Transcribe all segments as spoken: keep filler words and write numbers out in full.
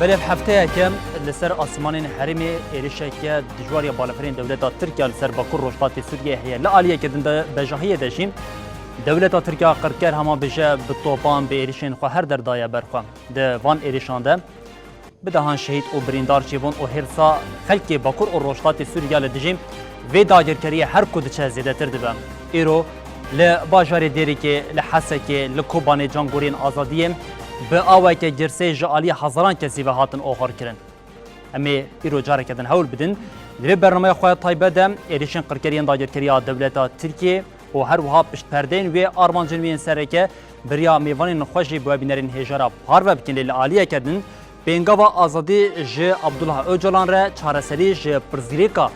Belê, ev hefteyeke li ser asîmanên herêmê êrişeke dijwar ya balafirên dewleta Tirk ya li ser bakur rojhilatê Sûriyeyê heye. Li aliyeke din de bejahiyê de jî dewleta Tirk ya qirker hema bêje bi topan, bi êrişên xwe her der daye ber xwe. Di van êrişan de bi dehan şehîd û birîndar çêbûn û hêrsa xelkê bakur û rojhilatê Sûriya li dijî vê dagirkeriyê her ku diçe zêdetir dibe. Îro li bajarê Dêrikê, li Hesekê, li Kobanê cangoriyên azadiyê bi aweke girsê ji aliyê hezaran kesî ve hatin oxirkirin. Em ê îro careke din hewl bidin, di vê bernameya xwe ya taybet de êrişên qirkeriyên dagirkeriya dewleta Tirkiyê û her wiha piştperdeyên wê armancên wê yên sereke bi riya mêvanên xwe jî bi we bînerên hêja re parve bikin, lê li aliyeke din pêngava azadî ji Abdullah Ocalan re, çareserî ji pirsgirêka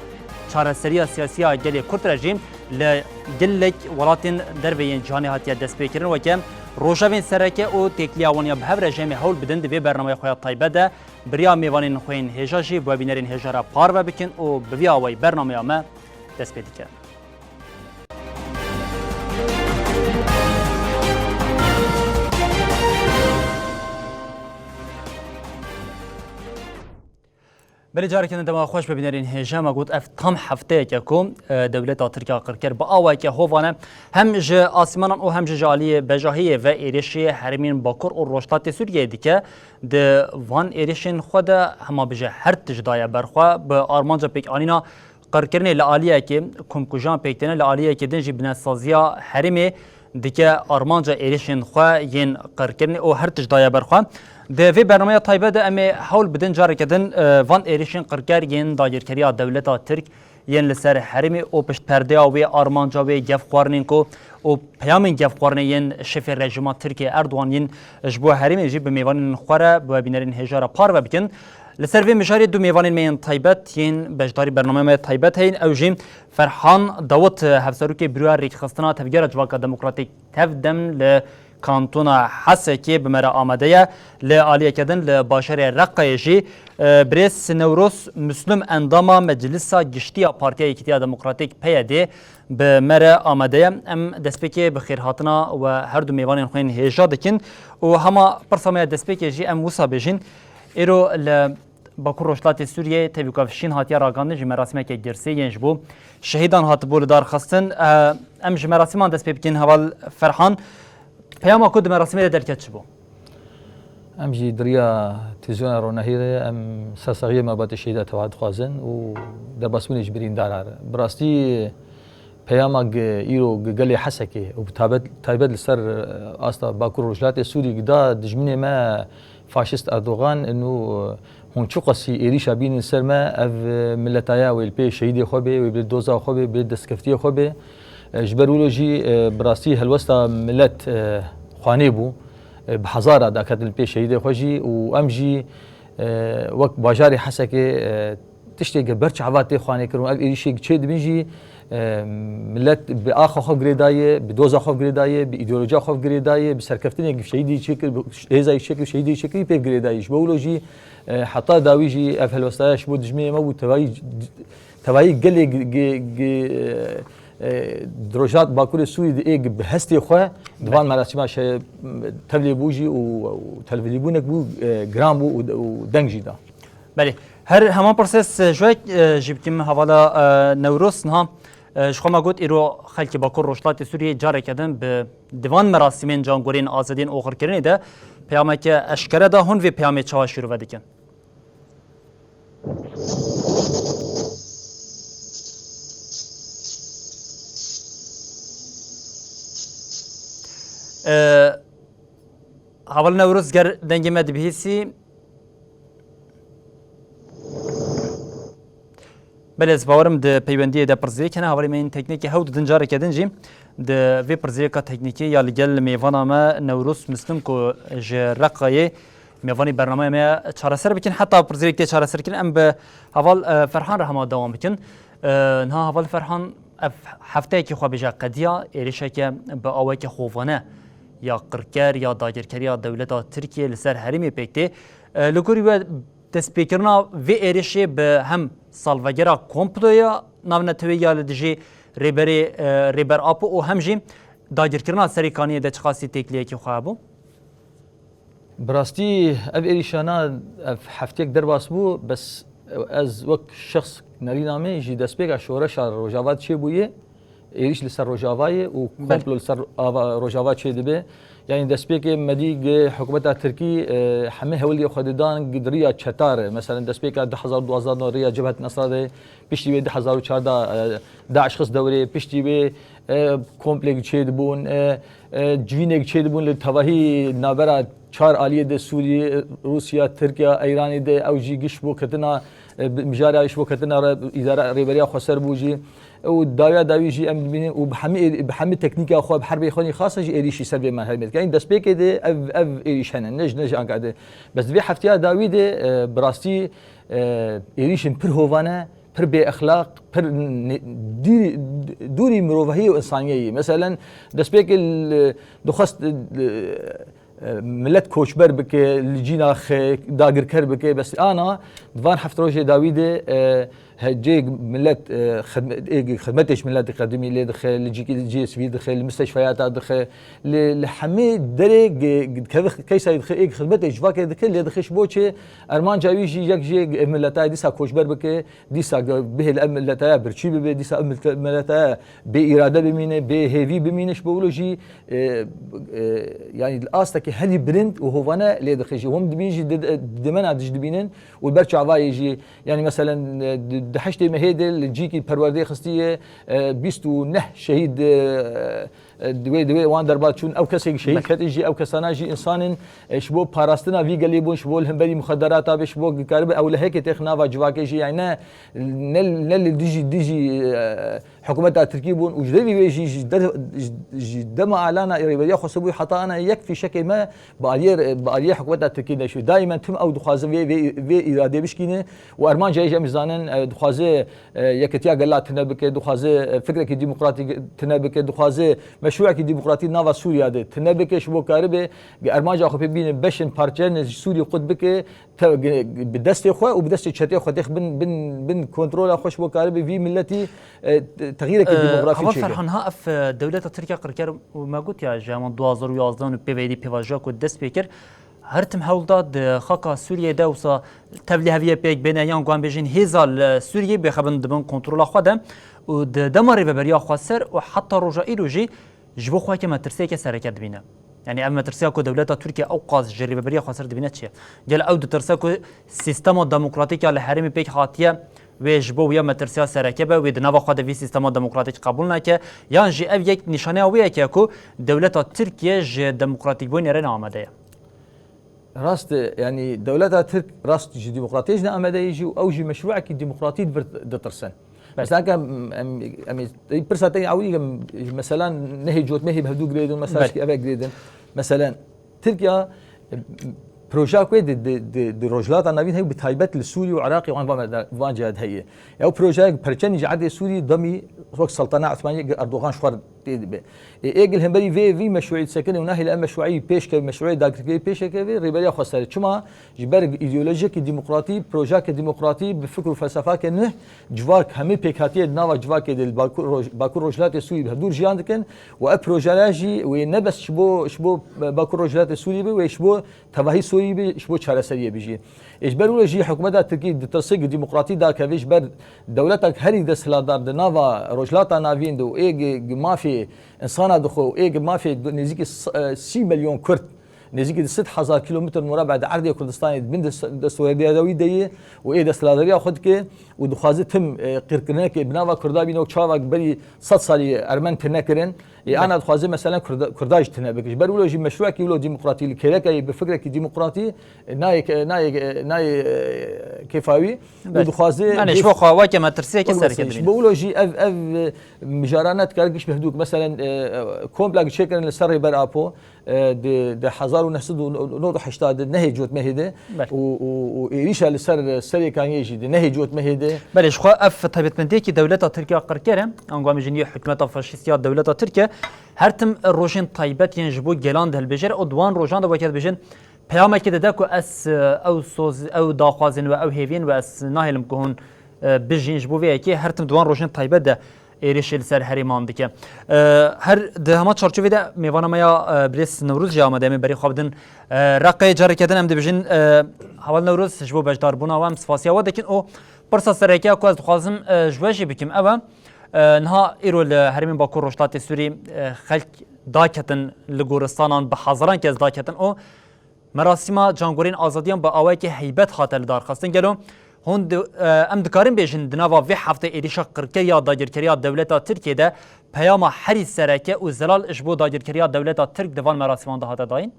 çareseriya siyasî ya gelê Kurd re jî li gelek welatên derve yên cîhanê hatiye destpêkirin, weke rojevên sereke û têkiliya wan ya bi hev re jî em ê hewl bidin di vê bernameya xwe ya taybet de bi riya mêvanên xwe yên hêja jî bi we bînerên hêja re parve bikin û bi vî awayî bernameya me dest pê dike. Belê, careke din dema xweş be bînerên hêja. Me got ev tam hefteyeke ku, e, dewleta Tirk ya qirker bi awayeke hovane hem ji asîmanan û hem jî ji aliyê bejahiyê ve êrişê herêmên Bakur û Rojhilatê Sûriyeyê dike. Di van êrişên xwe de hema bije her tişt daye ber xwe bi armanca pêkanîna qirkirinê li aliyekê, komkujan pêk têne, li aliyekê din jî binesaziya herêmê dike armanca êrişên xwe yên qirkirinê û her tişt daye ber xwe. Di vê bernameya taybet de em ê hewl bidin careke din, e, van êrişên qirker yên dagirkeriya dewleta Tirk yên li ser herêmê û piştperdeya wê, armanca wê, gefxwarinên ku û peyamên gefxwarinê yên şefê rejîma Tirkiyê Erdogan yên ji bo herêmê jî bi mêvanên xwe re, bi webînerên hêja re parve bikin. Li ser vê mijarê du mêvanên me yên taybet yên beşdarî bernameya me taybet heyîn, ew jî Ferhan Dawit, Hevserokê Buroya Rêkxistina Tevgera Civaka Demokratîk, TEV-DEM, li Kantona Hesekê bi me re amade ye. Li aliyeke din li bajarê Reqayê jî, e, birêz Newroz Muslim, endama Meclisa Giştî ya Partiya Yekîtiya Demokratîk, P Y D, bi me re amade ye. Em destpêkê bi xêrhatina we her du mêvanên xwe yên hêja dikin û hema pirsa me ya destpêkê jî em wisa bêjin. Îro li Bakur Rojhilatê Sûriyeyê tevî ku ev şîn hatiye ragihandin jî merasimeke girsê yên ji bo şehîdan hatibû li dar xistin. E, em ji merasîman dest pê bikin. Heval Ferhan, peyama ku di merasimê de derket çi bû? Em jî di riya televîzyona Ronahî re em sersaxiyê malbatê şehîda Tewha dixwazin û derbasbûnê ji birîndara re. Bi rastî peyama gi-, îro gi-, gelê Hesekê û bi tabet-, taybet li ser, e, asta Bakur Rojhilatê Sûrî gida dijminê me faşîst Erdogan, inu, e, hûn çiqasî êrîşa bînin ser me, ev, e, miletaya wê li pê şehîdê xwe bê, wê bi doza xwe bê, bi destkeftiyê xwe bê. E, ji ber wilo jî, e, bi rastî helwesta milet, e, xwanê bû. E, bi hezara daketin li pê şehîdê xwe jî û em jî, e, wek bajarê Hesekê, e, tiştê ge ber çava tê xwanê kirin û ev êrîşê çê dibin jî, e, milet bi axa xwe girêdaye, bi doza xwe girêdaye, bi îdeolojiya xwe girêdaye, bi serkeftinê şehîdî çêkir, bi hêza yî çêkir, şehîdê çêkirî pê girêdaye. Ji bo wilo jî, e, heta dawî jî ev helwestaya ji bo dijminê me bû, tevayî, tevayî gelê gi-, gi-, gi-, e, e, Rojhilat Bakurê Sûrî di ê gi-, bi hestê xwe di van merasîma şe-, tevlê bû jî û, û tevlîbûnek bû, e, giran bû û, û deng jî da. Belê. Her heman pirsê s-, ji we, e, jî bikim hevala, e, Newroz niha, e, ji xwe me got îro xelkê Bakur Rojhilatê Sûriyê careke din bi di van merasîmên cangoriyên azadiyên oxirkirinê de peyameke eşkere da. Hûn vê peyamê çawa şîrove dikin? E, Heval Newroz, ger dengê me dibihîsî. Belê, ez bawerim di peywendiyê de pirsgirêk hene. Hevalê me yên teknîkê hewl didin careke din jî di vê pirsgirêka teknîkê ya li gel mêvana me Newroz Muslim ku ji Reqayê mêvanî bernameya me ya çareser bikin. Heta pirsgirêk tê çareserkirin, em bi heval, e, Ferhan re hema dewam bikin. E, niha heval Ferhan, ev hefteyekî xwe bêje qediya, êrişeke bi aweke xovane ya qirker ya dagirkeriya dewleta Tirkiyê li ser herêmê pêk tê. E, li gorî we destpêkirina vê êrişê bi hem salvegera komploya navneteweyî ya li dijî rêberê, e, Rêber Apo û hem jî dagirkirina Serê Kaniyê de çiqasî têkiliyekî xwe hebû? Bi rastî ev êrîşana, ev hefteyek derbas bû, bes ez wek şexs nerîna me jî destpêka şoreşa Rojava çêbûye, êrîş li ser Rojava ye û Belê. komplo li ser ava, Rojava çêdibe. Yanî destpêkê me dî gi hikûmeta Tirkî, e, hemî hewlê xwe didan gi riya çeta re. Meselen destpêka du hezar û duwazdeh de riya Cebhet Nesra de, piştî wê du hezar û çardeh, e, DAIŞ xist dewrê, piştî wê, e, komplek çêdibûn, e, e, civînek çêdibûn li tevahî navbera çar aliyê de Sûriyê, Rûsya, Tirkiya, Eyranê de ew jî giş bo ketina, e, bi-, mijara ji bo ketina re, îdara rêberiya xweser bû jî. Û dawiya dawî jî em dibînin û bi hemî êr-, bi hemî teknîka xwe, bi herbê xwe nî xasa jî êrîşî ser vê me hermê dike. Yanî destpêkê de ev, ev êrîş hene, ne ji, ne ji anka de. Bes di vê hefteya dawî de, e, bi rastî, e, êrîşên pir hovane, pir bêexlaq, pir ne-, dî-, dûrî mirovahiyê û însaniyê yî. Meselen, destpêkê li, dixwest, li, e, milet koçber bike, li cîna xe dagirker bike, bes ana di van heft rojê dawî de, e, he, cê milet, e, xidme-, ê xidmetê ji milet diqedimî lê dixe, li cîkî cihê sivîl dixe, li mistêşfeyata dixe, li, li hemê derê ge-, ge-, keve-, keysayê dixe, ê xidmetê civakê dike, lê dixe ji bo çi? Armanca wî jî yek jê ev miletayê dîsa koçber bike, dîsa ge-, bihêle ev miletaya birçî bibe, dîsa ev milte-, miletaya bê îrade bimîne, bê hêvî bimîne, ji bo wilo jî, e, e, yanî li astekî herî bilind û hovane lê dixe jî. Hûn dibîn jî di-, di-, dimena dij dibînin û li ber çavayê jî, yanî meselen, e, di, di heştê mehê de li cîkî perwerdê xistiye, e, bîst û neh şehîd, e, e, di wê, di wê wan derba çûn, ew kesê şehîd Belê. ketin jî, ew kesana jî însan in, e, ji bo parastina vî gelê bûn, ji bo li hemberî muxederata be, ji bo karibe ewlehekê têx nava civakê jî, yanî ne, ne, ne li dijî, dijî, e, hikûmeta Tirkî bûn û ji devî wê jî ji der, ji, ji dema alana rêveriya xwesibû heta ana yek fîşekê me bi aliyê, bi aliyê hikûmeta Tirkî neşû. Daîmen tim ew dixwaze vê, vê, vê îradê bişkîne û armanca yê jî em zanin, e, dixwaze, e, yeketiya gela tune bike, dixwaze, e, fikrekî demokratîk tune bike, dixwaze meşrûekî demokratî nava Sûriya de tune bike, ji bo karibe armanca xwe pê bîne beşên parçeyên ji Sûriyê qut bike, te-, bi destê xwe û bi destê çetê xwe têx bin, bin, bin kontrola xwe ji bo karibe vî miletî, e, te-, texyîrekî E, demografî Heval çêke. Ferhan, ha ev, e, dewleta Tirkiye qirker û me got ya ji heman du hazar û yazdeh û pê ve êdî pêvajoya ku dest pê kir, her tim hewl da di xaka Sûriyê de wisa tevlî heviye pêk bêne yan ku em bêjin hêza li Sûriyê bêxebin dibin kontrola xwe de û di dema rêveberiya xweser û heta roja îro jî ji bo xwe yeke metirsiyeke sereke dibîne. Yanî ev metirsiya ku dewleta Tirkiye ew qas ji rêveberiya xweser dibîne çi ye? Gelo ew ditirse ku sîstema demokratîk ya li herêmê pêk hatiye wê ji bo wiya metirsiya sereke be, wê di nava xwe de vî sîstema demokratîk qebûl neke, yan jî ev yek nîşaneya wê yeke ku dewleta Tirkiye ji demokratîkbûnê re ne amade ye? Rast e, yanî dewleta Tirk rast ji demokratiyê jî ne amade ye jî û ew jî meşrûekî demokratî di vir ditirsin. Belê. Mesela, em, em, em, ê pirsa te yê ewilî, em, mesela nehê cotmehê bi hevdû girêdin, mesela Belê. şikî eve girêdin. Mesela Tirkiye, e, projeya ku di, di, di, di Rojhilata Navîn heye, bi taybet li Sûrî û Iraqê wan van, van cihad heye. Ya ew projeyek perçenî ji erdê Sûrî demî wek Seltana Osmaniyê Erdogan ji xwe tê dibe. Ê, ê gil hemberî vê, vî meşruî disekine û nahêle ev meşruî pêş keve, meşruê dagirkeriyê pêş keve, rêberiya xwe ser. Çima? Ji ber îdeolojiyekî demokratî, projeyeke demokratî bi fikr û felsefake nûh, civak, hemî pêkhatiyê di nava civakê de li Bakur Roj-, Bakur Rojhilatê Sûrî bi hevdûr jiyan dikin û ev projeya jî wê ne bes ji bo, ji bo Bakur Rojhilatê Sûrî be, wê ji bo tevahî Sûrî be, ji bo çareseriyê be jî. Ê ji ber wilo jî hikûmeta Tirkî ditirse ku demokratî dakeve ji ber dewletek herî desthilatdar di nava Rojhilata Navîn de û ê gi, gi mafê însana dixwe û ê gi mafê du-, nêzîkî s-, e, sî milyon Kurd, nêzîkî du sed hezar kilometr murebe di erdê Kurdistanê di bin dest-, desthilatdariya wî de ye û ê desthilatdariya xwe dike û dixwaze tim, e, qîrkirinekê bi nava Kurda bîne û çavek berî sed salî Ermen tune kirin. Ê, Be- ana dixwaze, meselen, Kurda, Kurda jî tune bike. Ji ber wilo jî meşruekî wilo demokratî li kêleka yê bi fikrekî demokratî, e, nayê ke-, nayê, e, nayê, e, kêfa wî û Be- dixwaze Yani, bê- ji bo xwe weke metirsiyeke weke sereke metirsiyeke. Ji dibîne. Bo wilo jî ev, ev, e, mijarane dikare giş bi hevdûk. Meselen, e, e, kompla çêkirin li ser Rêber Apo, e, di, di hezar û neh sed û nod û heştê de nehê cotmehê de Belê. û, û, û êrîşa li ser Serê Kaniyê jî di nehê cotmehê de. Belê, ji xwe ev taybetmendiyekî dewleta Tirk ya qirker e, ango em jî niyê hikûmeta faşîst ya dewleta Tirk e, her tim rojên taybet yên ji bo gelan dihilbêje re û di wan rojan de weke dibêjin, peyamekê dide ku ez, e, ew soz, ew daxwazên we, ew hêviyên we ez nahêlim ku hûn, e, bijîn. Ji bo vê yekê her tim di wan rojên taybet de êrişê li ser herêman dike. E, her di hema çarçovê de mêvana me ya, e, birêz Newroz jî amade em ê berê xwe bidin, e, Reqê. Careke din em dibêjin, e, Heval Newroz, ji bo beşdarbûna we em spasiya we dikin û pirsa sereke ku ez dixwazim, e, ji we jî bikim ew e, e, niha îro li herêmên Bakur Rojhilatê Sûrî, e, xelk daketin li goristanan, bi hezaran kes daketin û merasîma Cangorên Azadiyan bi awayekî heybet hate lidarxistin. Gelo hûn di, e, em dikarin bêjin di nava vê heftê êrîşa qirker ya dagirkeriya dewleta Tirkiyê de peyama herî sereke û zelal ji bo dagirkeriya dewleta Tirk di van merasîman de hate dayîn?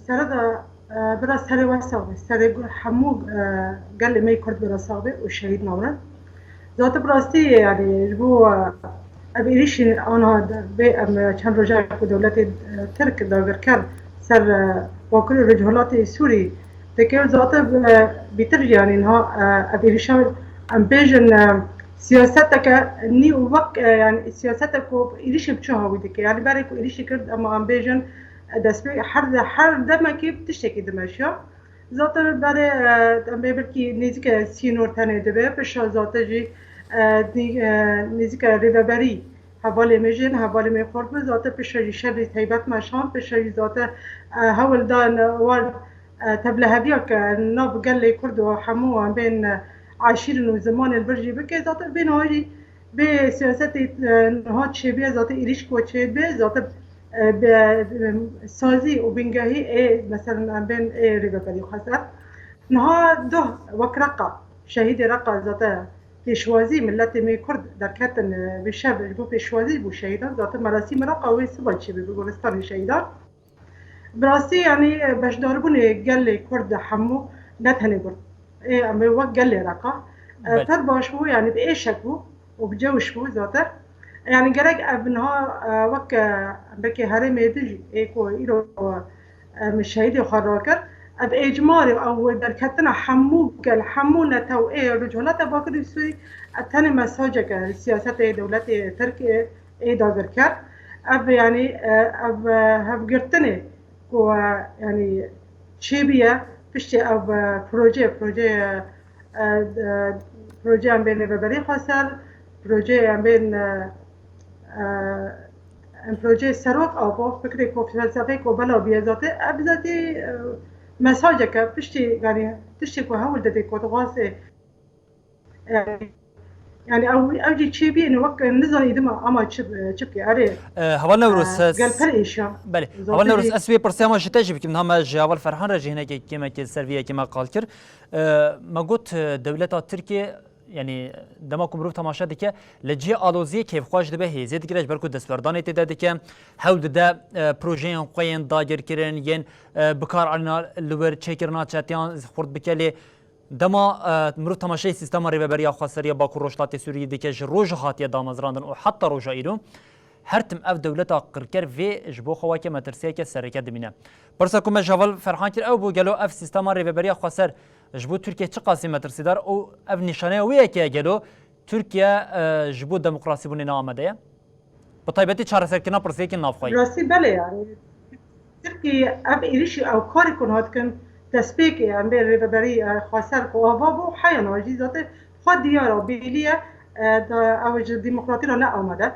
Sere de bira serê we sax be, serê hemû gelê me yê Kurd bira sax be û şehîd nabin. Zaten bi rastî, yanî ji bo ev êrîşî anha vê em çend roja ku dewletê Tirk dagirker ser Bakurê Rojhilatê Sûrî dike, zaten bîtir jî, yanî niha ev êrîşa em bêjin siyaseteke nî û wek, e, yanî siyasetek ku êrîşê bi çi hawî dike. Yanî berê ku êrîşê kir, ema em bêjin, e, destpê her, her demekê tiştekî dimeşiya. Zaten berê, e, em bê belkî nêzîke sînor tenê dibe, pişa zaten jî, e, nî-, e, nêzîke rêveberî hevalê me jî, hevalê me Kurd bû, zaten pişa jî şerî teybet meşand, pişa jî zaten, e, hewl dan war e, tevliheviyeke nav gelê Kurd û hemû em bên, e, eşîrin û zimanên vir jî bike, zaten vê niha jî vê siyasetê, e, niha çêbûye, zaten êrîş ku çêdibe, zaten, e, bi, e, sazî û bingehî ê, meselen, em bên ê Rêveberî Xweser. Niha duh wek Reqa, şehîdê Reqa zaten pêşwazî miletê me Kurd derketin, e, vê şev ji bo pêşwazî bû şehîdan, zaten merasîm Reqa wê siba çêbû bi goristanê şehîdan. Bi rastî, yanî, beşdarbûnê gelê Kurd hemû, ne tenê Kurd, ê, em ê wek gelê Reqa, e, Belê. pir baş bû, yanî bi êşek bû û bi cewş bû zaten. Yanî gerek ev niha, e, wek, e, belkê herêmê din jî, ê ku îro, e, min şehîdê xwe rakir, ev êcmarê, ew derketina hemû gel, hemû netew ê Rojhilata Bakurê Sûrî, e, tenê mesajeke siyasetê dewletê Tirkiyê ê dagirker. Ev, yanî, e, ev, e, hevgirtinê ku, e, yanî çêbûye piştî ev, e, proje, proje, e, e, projeyan bên Rêveberî Xweser, projeyan bên, e, e, em projeyê Serok Apo, fikrê ku felsefeyê ku bela bûye zatê, ev zatê, e, mesajeke piştî, yanî tiştê ku hewl didê ku dixwazê Yanî ew, ew jî çêbûye, wek nizanî dima ama çi, çi bike, erê. E, Heval Newroz, e, ez, gel pir êşa. Belê. Heval Newroz, ez wê pirsê ama ji te jî bikim. Niha me ji Heval Ferhan re jî hinekî kêmekê ser vî yekê me qal kir. E, me got, e, dewleta Tirkiyê, yanî dema ku mirov temaşe dike, li cihê aloziyê kêfxweş dibe, hêzê digire, ji ber ku destwerdanê tê de dike, hewl dide, e, projeyên xwe yên dagirkirin, yên, e, bikaranîna li wir çêkirina çetiyan xurt bike, lê Dema, e, mirov temaşeyê sîstema rêveberiya xweseriya Bakur Rojhilatê Sûriyê dike, ji roja hatiye damezrandin û heta roja îro, her tim ev dewleta qirker vê ji bo xwe weke metirsiyeke sereke dimîne. Pirsa ku me ji heval Ferhan kir ew bû, gelo ev sîstema rêveberiya xweser ji bo Tirkiye çiqasî metirsîdar û ev nîşaneya wê yekê ye, gelo Tirkiye, e, ji bo demokrasîbûnê ne amade ye? Bi taybetî çareserkirina pirsgirêkên navxweyî. Rastî belê, yanî Tirkî ev êrîşî ew karê ku niha dikin, destpêkê em bê rêveberî, e, xweser ku ava bû, heya niha jî zaten xwe diyar e, bêlî ye, e, da, ew ji demokratî re ne amade.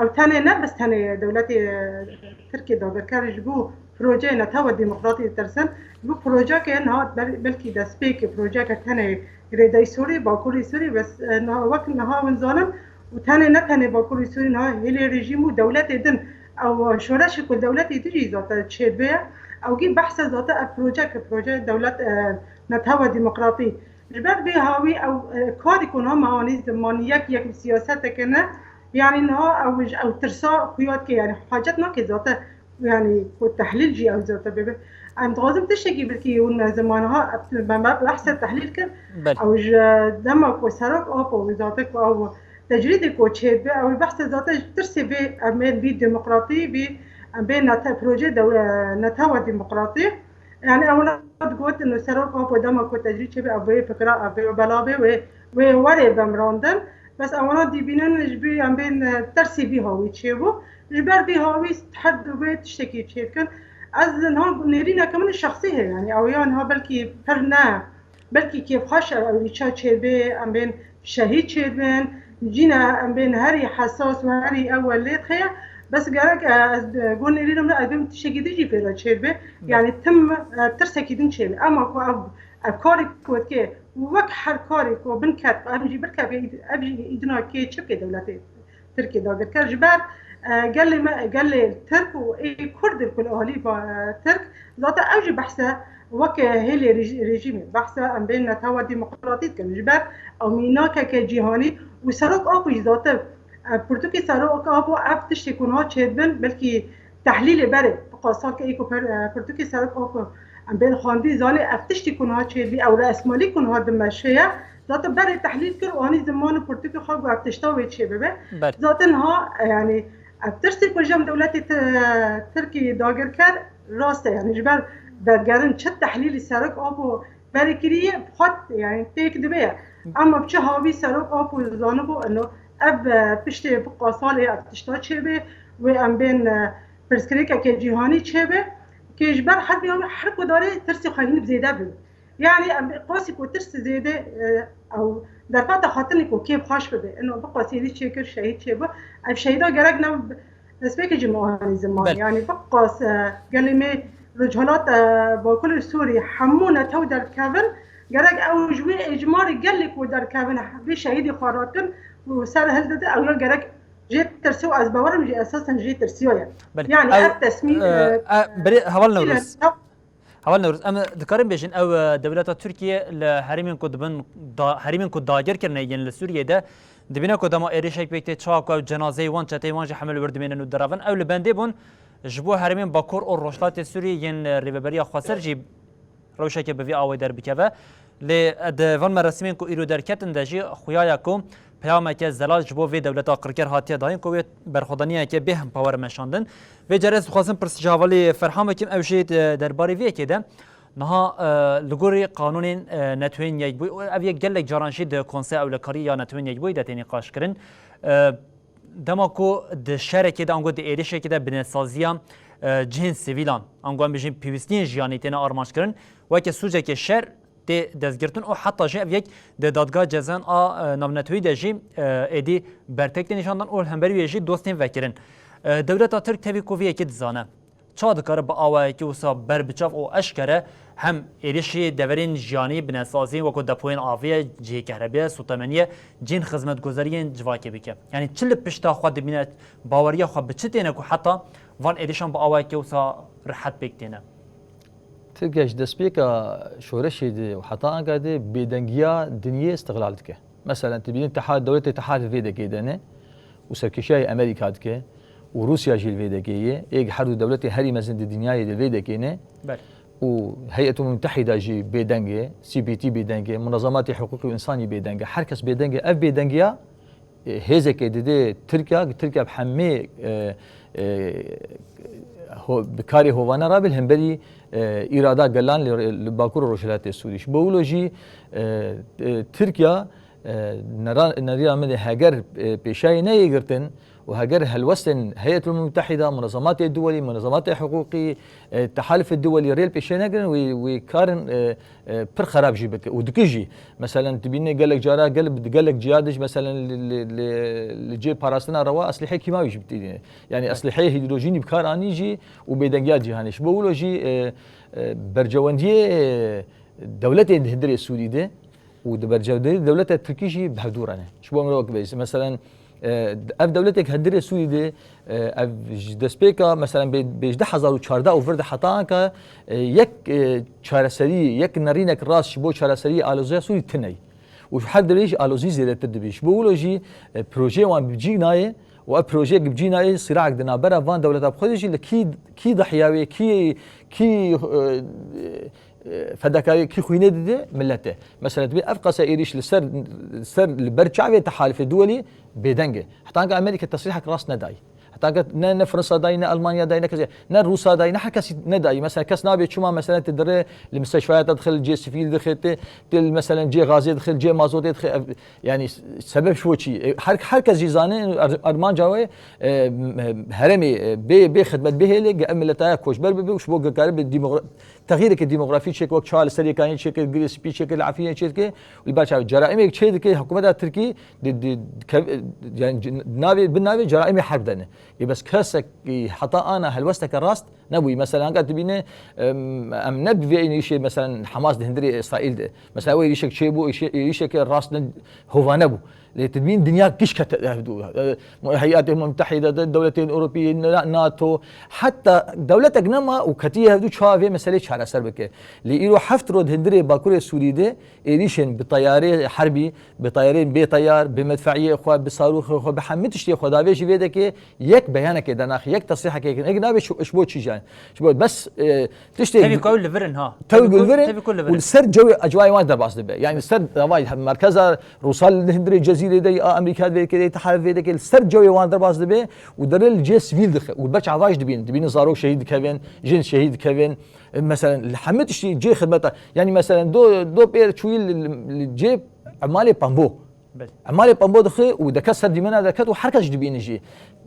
Ew tenê ne, bes tenê dewletê, e, Tirkiyê dagirker ji bo projeyê netewe demokratî ditirsin. Ji bo projeyeke niha bel-, belkî destpêkê projeyeke tenê girêdayî Sûrî, Bakurî Sûrî, bes, e, niha, wek niha hûn zanin, û tenê ne tenê Bakurê Sûrî niha hêlê rejîm û dewletê din, ew şoreşê ku dewletê din jî zaten çêdibe ye, ew gî behsa zaten ev projeyeke, projeyê dewlet, e, netewe demokratî. Ji ber vê hawî ew, e, karê ku niha me anî zimanî yek yek bi siyaseteke ne, yanî niha ew ji ew tirsa xuya dike, yanî hacet nake zaten, yanî ku tehlîl jî ew zaten bibe. Em dixwazin tiştekî bilkî hûn me ziman ha, me behsa tehlîl kir. Belê. Ew ji dema ku Serok Apo wî zate ku ew tecrîdê ku çêdibe, ew behsa zate ji tirsê vê em bên vî demokratî, vî em bên nete-, proje dew-, netewa demokratî. Yani ew digotin û Serok Apo dema ku tecrîd çêbe, ev vê fikra, ev vê bela bê, wê, wê were vemirandin. Bes ewana dîbînin ji bî em bên, e, tersî vî hawî çêbû. Ji ber vî hawî her du vê tiştekî çêdikin. Ez niha nêrîneke min şexsî heye, yani ew ya niha belkî pir ne, belkî kêfxweş e, ew îça çêbê, em bên şehîd çêbin, cîne em bên herî hesas û herî ew e lê dixe. Bes gerek, e, ez, e, got nêrîna min ez bêm tiştekî din jî pê re çêbe. Yani tim, e, tirsekî din çêbe. Ema ku ev, ev karê ku dike, wek her karê ku bin ket, em jî bir kevê, ev jî îdina kê çi bike dewletê Tirkiyê dagirker. Ji ber, e, gelê me, gelê Tirk û ê Kurd ku li alî ba, e, Tirk, zaten ew jî behse wek hêlê rejî-, rejîmê, behse em bên netewa demokratî dikin. Ji ber ew mînakeke cîhanî û Serok Apo jî zaten, e, pirtûkê Serok Apo ev tiştê ku niha çêdibin, belkî tehlîlê berê, bi qasal ke ê ku per-, e, pirtûkê Serok Apo em bên xwendî zanê ev tiştê ku niha çêdibî, ew resmalî ku niha dimeşe ye, zaten berê tehlîl kir û anî ziman û pirtûkê xwe ku ev tişta wê çêbibe. Belê. Zaten ha, e, yani ev tirsê ku ji em dewletê Ti-, Tirkiyê dagirker rast e. Yani ji ber vegerin çi tehlîlî Serok Apo berê kiriye, xwet yani têk dibe ye. Ama bi çi hawî Serok Apo zanibû ino ev, e, piştê bi qasalê ev tişta çêbe, wê em bên, e, pirsgirêkeke cîhanî çêbe, kê ji ber her vê her ku darê tirsê xwe hîn bi zêde bû. Yani em qasî ku tirs zêde, e, ew derfeta xatinê ku kêf xweş bibe. Ino bi qasî êdî çêkir, şehîd çêbû. Ev şehîda gerek ne destpêkê jî me anî ziman. Belê. Yani bi qas, e, gelê me Rojhilat, e, Bakurê Sûrî hemû netew derdikevin. Gerek ew ji wê êcmarê gelê ku derdikevin vê şehîdê xwe rakin û ser hildide ew ya gerek jê tirse û ez bawerim jî esasen jê tirsiyaye. Belê. Yani Ew, ev tesmî, e, e, e, birê Heval Newroz. Heval Newroz, em dikarin bêjin, ew, e, dewleta Tirkiye li herêmên ku dibin da-, herêmên ku dagir kirine yên li Sûriyê de, dibîne ku dema êrişek pêk tê, çawa ku ew cenazeyê wan, çeteyê wan jî hemû li wir dimînin û direvin. Ew li bendê bûn ji bo herêmên Bakur û Rojhilatê Sûriyê yên, e, Rêveberiya Xweser jî rewşeke bi vî awayî derbikeve. Lê, e, di van merasîmên ku îro derketin de jî xuya ye ku peyameke zelal ji bo vê dewleta qirker hatiye dayîn ku wê berxwedaniyeke bê hempa were meşandin. Vê carê ez dixwazim pirs ji hevalê Ferhan bikim, ew jî di derbarê vê yekê de niha, e, li gorî qanûnên, e, Neteweyên Yekbûyî û ev yek gelek caran jî di Konseya Ewlekarî ya Neteweyên Yekbûyî de tê nîqaşkirin. E, dema ku di şerekê de ango di êrişekê de binesaziya, e, cihên sivîlan, ango em bêjin pêwîstiyên jiyanî têne armanckirin, weke sûceke şer tê destgirtin û heta jî ev yek di Dadgeha Cezayan a, e, Navnetewî de jî, e, êdî bertek tê nîşandan û li hemberî wê jî dostên vekirin. E, dewleta Tirk tevî ku vê yekê dizane, çawa dikare bi awayekî wisa berbiçav û eşkere hem êrişî deverên jiyanî, binesazî wekû depoyên avê ye, cihê kehrebê ye, sotemenî ye, cihên xizmetguzariyên civakê bike? Yanî çi li pişta xwe dibîne, baweriya xwe bi çi têne ku heta van êrişan bi awayekî wisa rihet pêk têne? Tirkiye ji destpêka şoreşê de û heta anka de bêdengiya dinyê îstiqlal dike. Meselen, tu bînî teha-, dewletê teha li vê dekê de ne û serkêşiya Amerîka dike û Rûsya jî li vê dekê ye. Êk her du dewletê herî mezin di dinyayê de vê dekê ne. Belê. Û Heyetû Mutehîda jî bêdeng e, C P T bêdeng e, munezematê hiqûqî û însanî bêdeng e. Her kes bêdeng e. Ev bêdengiya, e, hêzekê dide Tirkiya, Tirkiya bi hemê, e, e, ho-, bi karê hovane rabe li hemberî, e, îrada gelan li, li Bakur û Rojhilatê Sûrî. Ji bo wilo jî, e, e, Tirkiya, e, nera-, nerîna min de heger, e, pêşayê neyê girtin û heger helwestên Heyetûl Mutehîda, Munezematê Duwelî, Munezematê Hiqûqî, e, Tehalufê Duwelî rê li pêşê negirin, wî, wî karin, e, e, pir xerab jî bike û dike jî. Meselen, tu bînî gelek cara, gel-, gelek ciya de jî, meselen, li, li, li, li cê parastina rewa eslîhê kîmawî jî bitînî. Yani eslîheyê hîdrojînî bi kar anî jî û bêdengiya cîhanê. Ji bo wilo jî, e, e, bercewendiyê, e, dewletên di hundirê Sûrî de û di bercewendiyê dewleta Tirkî jî bi hevdû re ne. Ji bo mirov wek bêjî, meselen, e, ev dewletek hundirê Sûrî de, e, ev ji destpêka, meselen, bê-, bê ji du hezar û çardeh û vir de heta anka, e, yek, e, çareserî, yek nerînek rast ji bo çareseriyê aloziya Sûrî tune ye. Û her dewleyê jî alozî zêdetir dibî. Ji bo wilo jî, e, projeyê wan bi cî nayê Û ev projeyek bi cî nayê, sîraek di navbera van dewleta bi xwe de jî li kî, kî dihiya wê, kî, kî, e, e, fedakariyê, kî xwînê dide, millet e. Mesela dibê ev qasa êrîş li ser, ser li ber çavê tehalifê duwelî bêdeng e. Heta anka Amerîka tesrîhek rast nedayî. Heta anka ne, ne Fransa dayî, ne Almanya dayî, ne kesê, ne Rûsa dayî, ne her kesî nedayî. Mesela kes nabê çima mesela tu dirê li misteşfayata dixil, cê sivîl dixê, tu, tu li mesela cê gazê dixil, cê mazotê dixil. Ev, yani sebeb ji bo çi? E, her, her kes jî zane, er-, ermanca wê, e, m-, herêmê, e, bê, bê xidmet bihêle, ge ev milletaya koçber bibe û ji bo ge karibe demogra-, texyîrekê demografî çêke, wek çawa li Serêkaniyê çêke, Girê Spî çêke, li Efrînê çêke û li ber çavê ceraîmek çê dike, hikûmeta Tirkî di, di, kev-, yani c-, navê, bi navê ceraîmê herb dene. Ê bes kesek, e, heta ana helwesteke rast nebûyî. Mesela anka dibîne, em, em ne bi vê êrîşê, mesela Hamas di hundirê Îsraîl de. Mesela ew êrîşek çêbû, êrîşe-, êrîşeke rast ne, hovane bû. Lê tu dibîn dinya giş kete hevdû. E, Heyetê Mutehîde de, Dewletên Ewropî, Na-, nato, heta dewletek nema û ketiye hevdû çawa vê meselê çareser bike. Lê îro heft roj di hundirê Bakurê Sûrî de êrîşên bi teyarê herbî, bi teyarên bê teyar, bi medfeiyê xwe, bi sarûxê xwe, bi hemî tiştê xwe davêjî vê dekê yek beyanekê dernaxî, yek tesrîhekê kirin. Êk nabê ji, ji bo çi jî? Ji bo bes, e, tiştê Tevî ku ew li vir in ha. Tevî ku, tevî ku li vir in û li ser cewê ecwayê wan derbas dibe. Yani li ser davayê merkeza Rûsal li hundirê Cezîrê de ya Amerîka vê dekê, tehalif vê dekê, li ser cewê wan derbas dibe û derê li cê sivîl dixe û beç avaş dibîn. Dibînin zarok şehîd dikevin, jin şehîd dikevin. E, mesela li hemî tiştî cê xidmeta. Yani mesela do, do pêr çûyî li, li, li cê emalê pembo. Belê. Emalê pembo dixe û deke ser dîmena derket û her kes jî dibîne jî.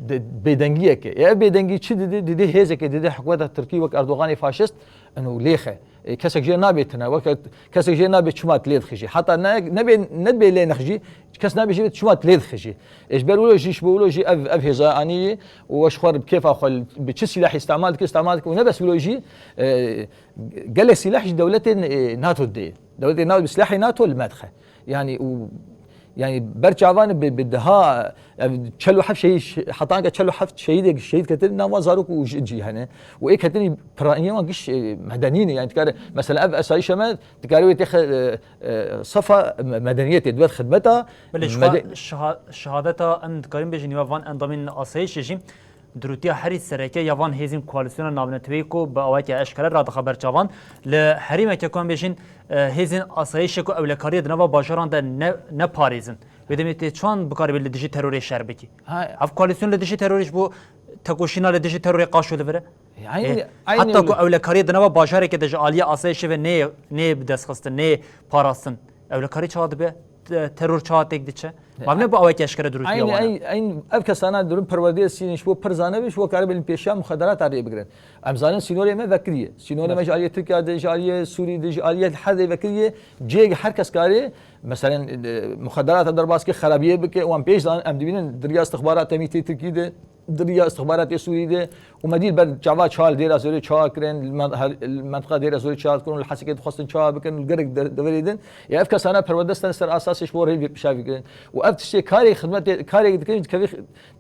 De-, bêdengiyeke. E, ev bêdengî çi dide? Dide hêzeke, dide hikûmeta Tirkî wek Erdoganê faşist, eno lêxe. E, kesek jê nabê tine, weke kesek jê nabê çima tu lê dixijî. Heta ne, nebê, nedibê lê nexijî, kes nabê jê çima tu lê dixijî. E, ji ber wilo jî, ji bo wilo jî ev, ev hêza anî û we ji xwe bi kêfa xwe bi çi sîlahî îstemal dike, îstemal dike û ne bes wilo jî, e, gelek sîlah jî dewletên, e, nato dê. Dewletên nato bi sîlahê nato li me dixe. Yani û, yani ber çavan bi, bi daha, ev çel û heft şehîd, heta anka çel û heft şehîdek şehîd ketin, nava zarok û ji-, cî hene. Û ê ketinî piraniyê wan giş, e, medenî ne. Yani dikare, mesela ev esayîşe me, dikare wê têxe, e, e, sefa me-, medeniyetê, diwet xidmeta Belê, ji xwe mede- şeha-, şehadeta em dikarin bêjin ya van endamên asayîşê jî, durûtiya herî sereke ya van hêzên koalîsyona navneteweyî ku bi awayeke eşkere radixe ber çavan, li herêmeke ku em bêjin, e, hêzên asayîşê ku ewlekariyê di nava bajaran de ne, ne parêzin. Wê demê tê çawan bikaribe li dijî terorê şer bikî? Ha. Ev koalîsyon li dijî terorê ji bo tekoşîna li dijî terorê qaşo li vir e? E, aynı, E, aynı heta ku öyle. Ewlekariyê di nava bajarekê de ji aliyê asayîşê ve nê, nê bi dest xistin, nê parastin. Ewlekarî çawa dibe? Te-, teror çawa têk diçe? E, Ma ne bi awayekî eşkere durûtiya Aynı, wan e? aynı, aynı ev kesana durum perwerdeyê sînin ji bo pir zane be, ji bo kare belin pêşiya muxederata rê bigirin. Em zanin sînorê me vekiriye. Sînorê me Belê. ji aliyê Tirkiye de, ji aliyê Sûrî de, ji aliyê her dê vekiriye. Cihê her kes kare, mesela, e, muxederata derbas ke, xerabiyê bike, wan pêş zanin, em dibînin diriya istixbarata mîtê Tirkî de, diriya istixbaratê Sûrî de û me dî ber çava çal dêra zorê çawa kirin, li men-, her, li mentiqa dêra zorê çawa kirin, li Hesekê dixwestin çawa bikin, li gelek de-, deverê din. Ya ev kesana perwerde stene ser asasê ji bo rê pêşa bigirin. Û ev tiştê karê xidmetê, karê dikin, dikevê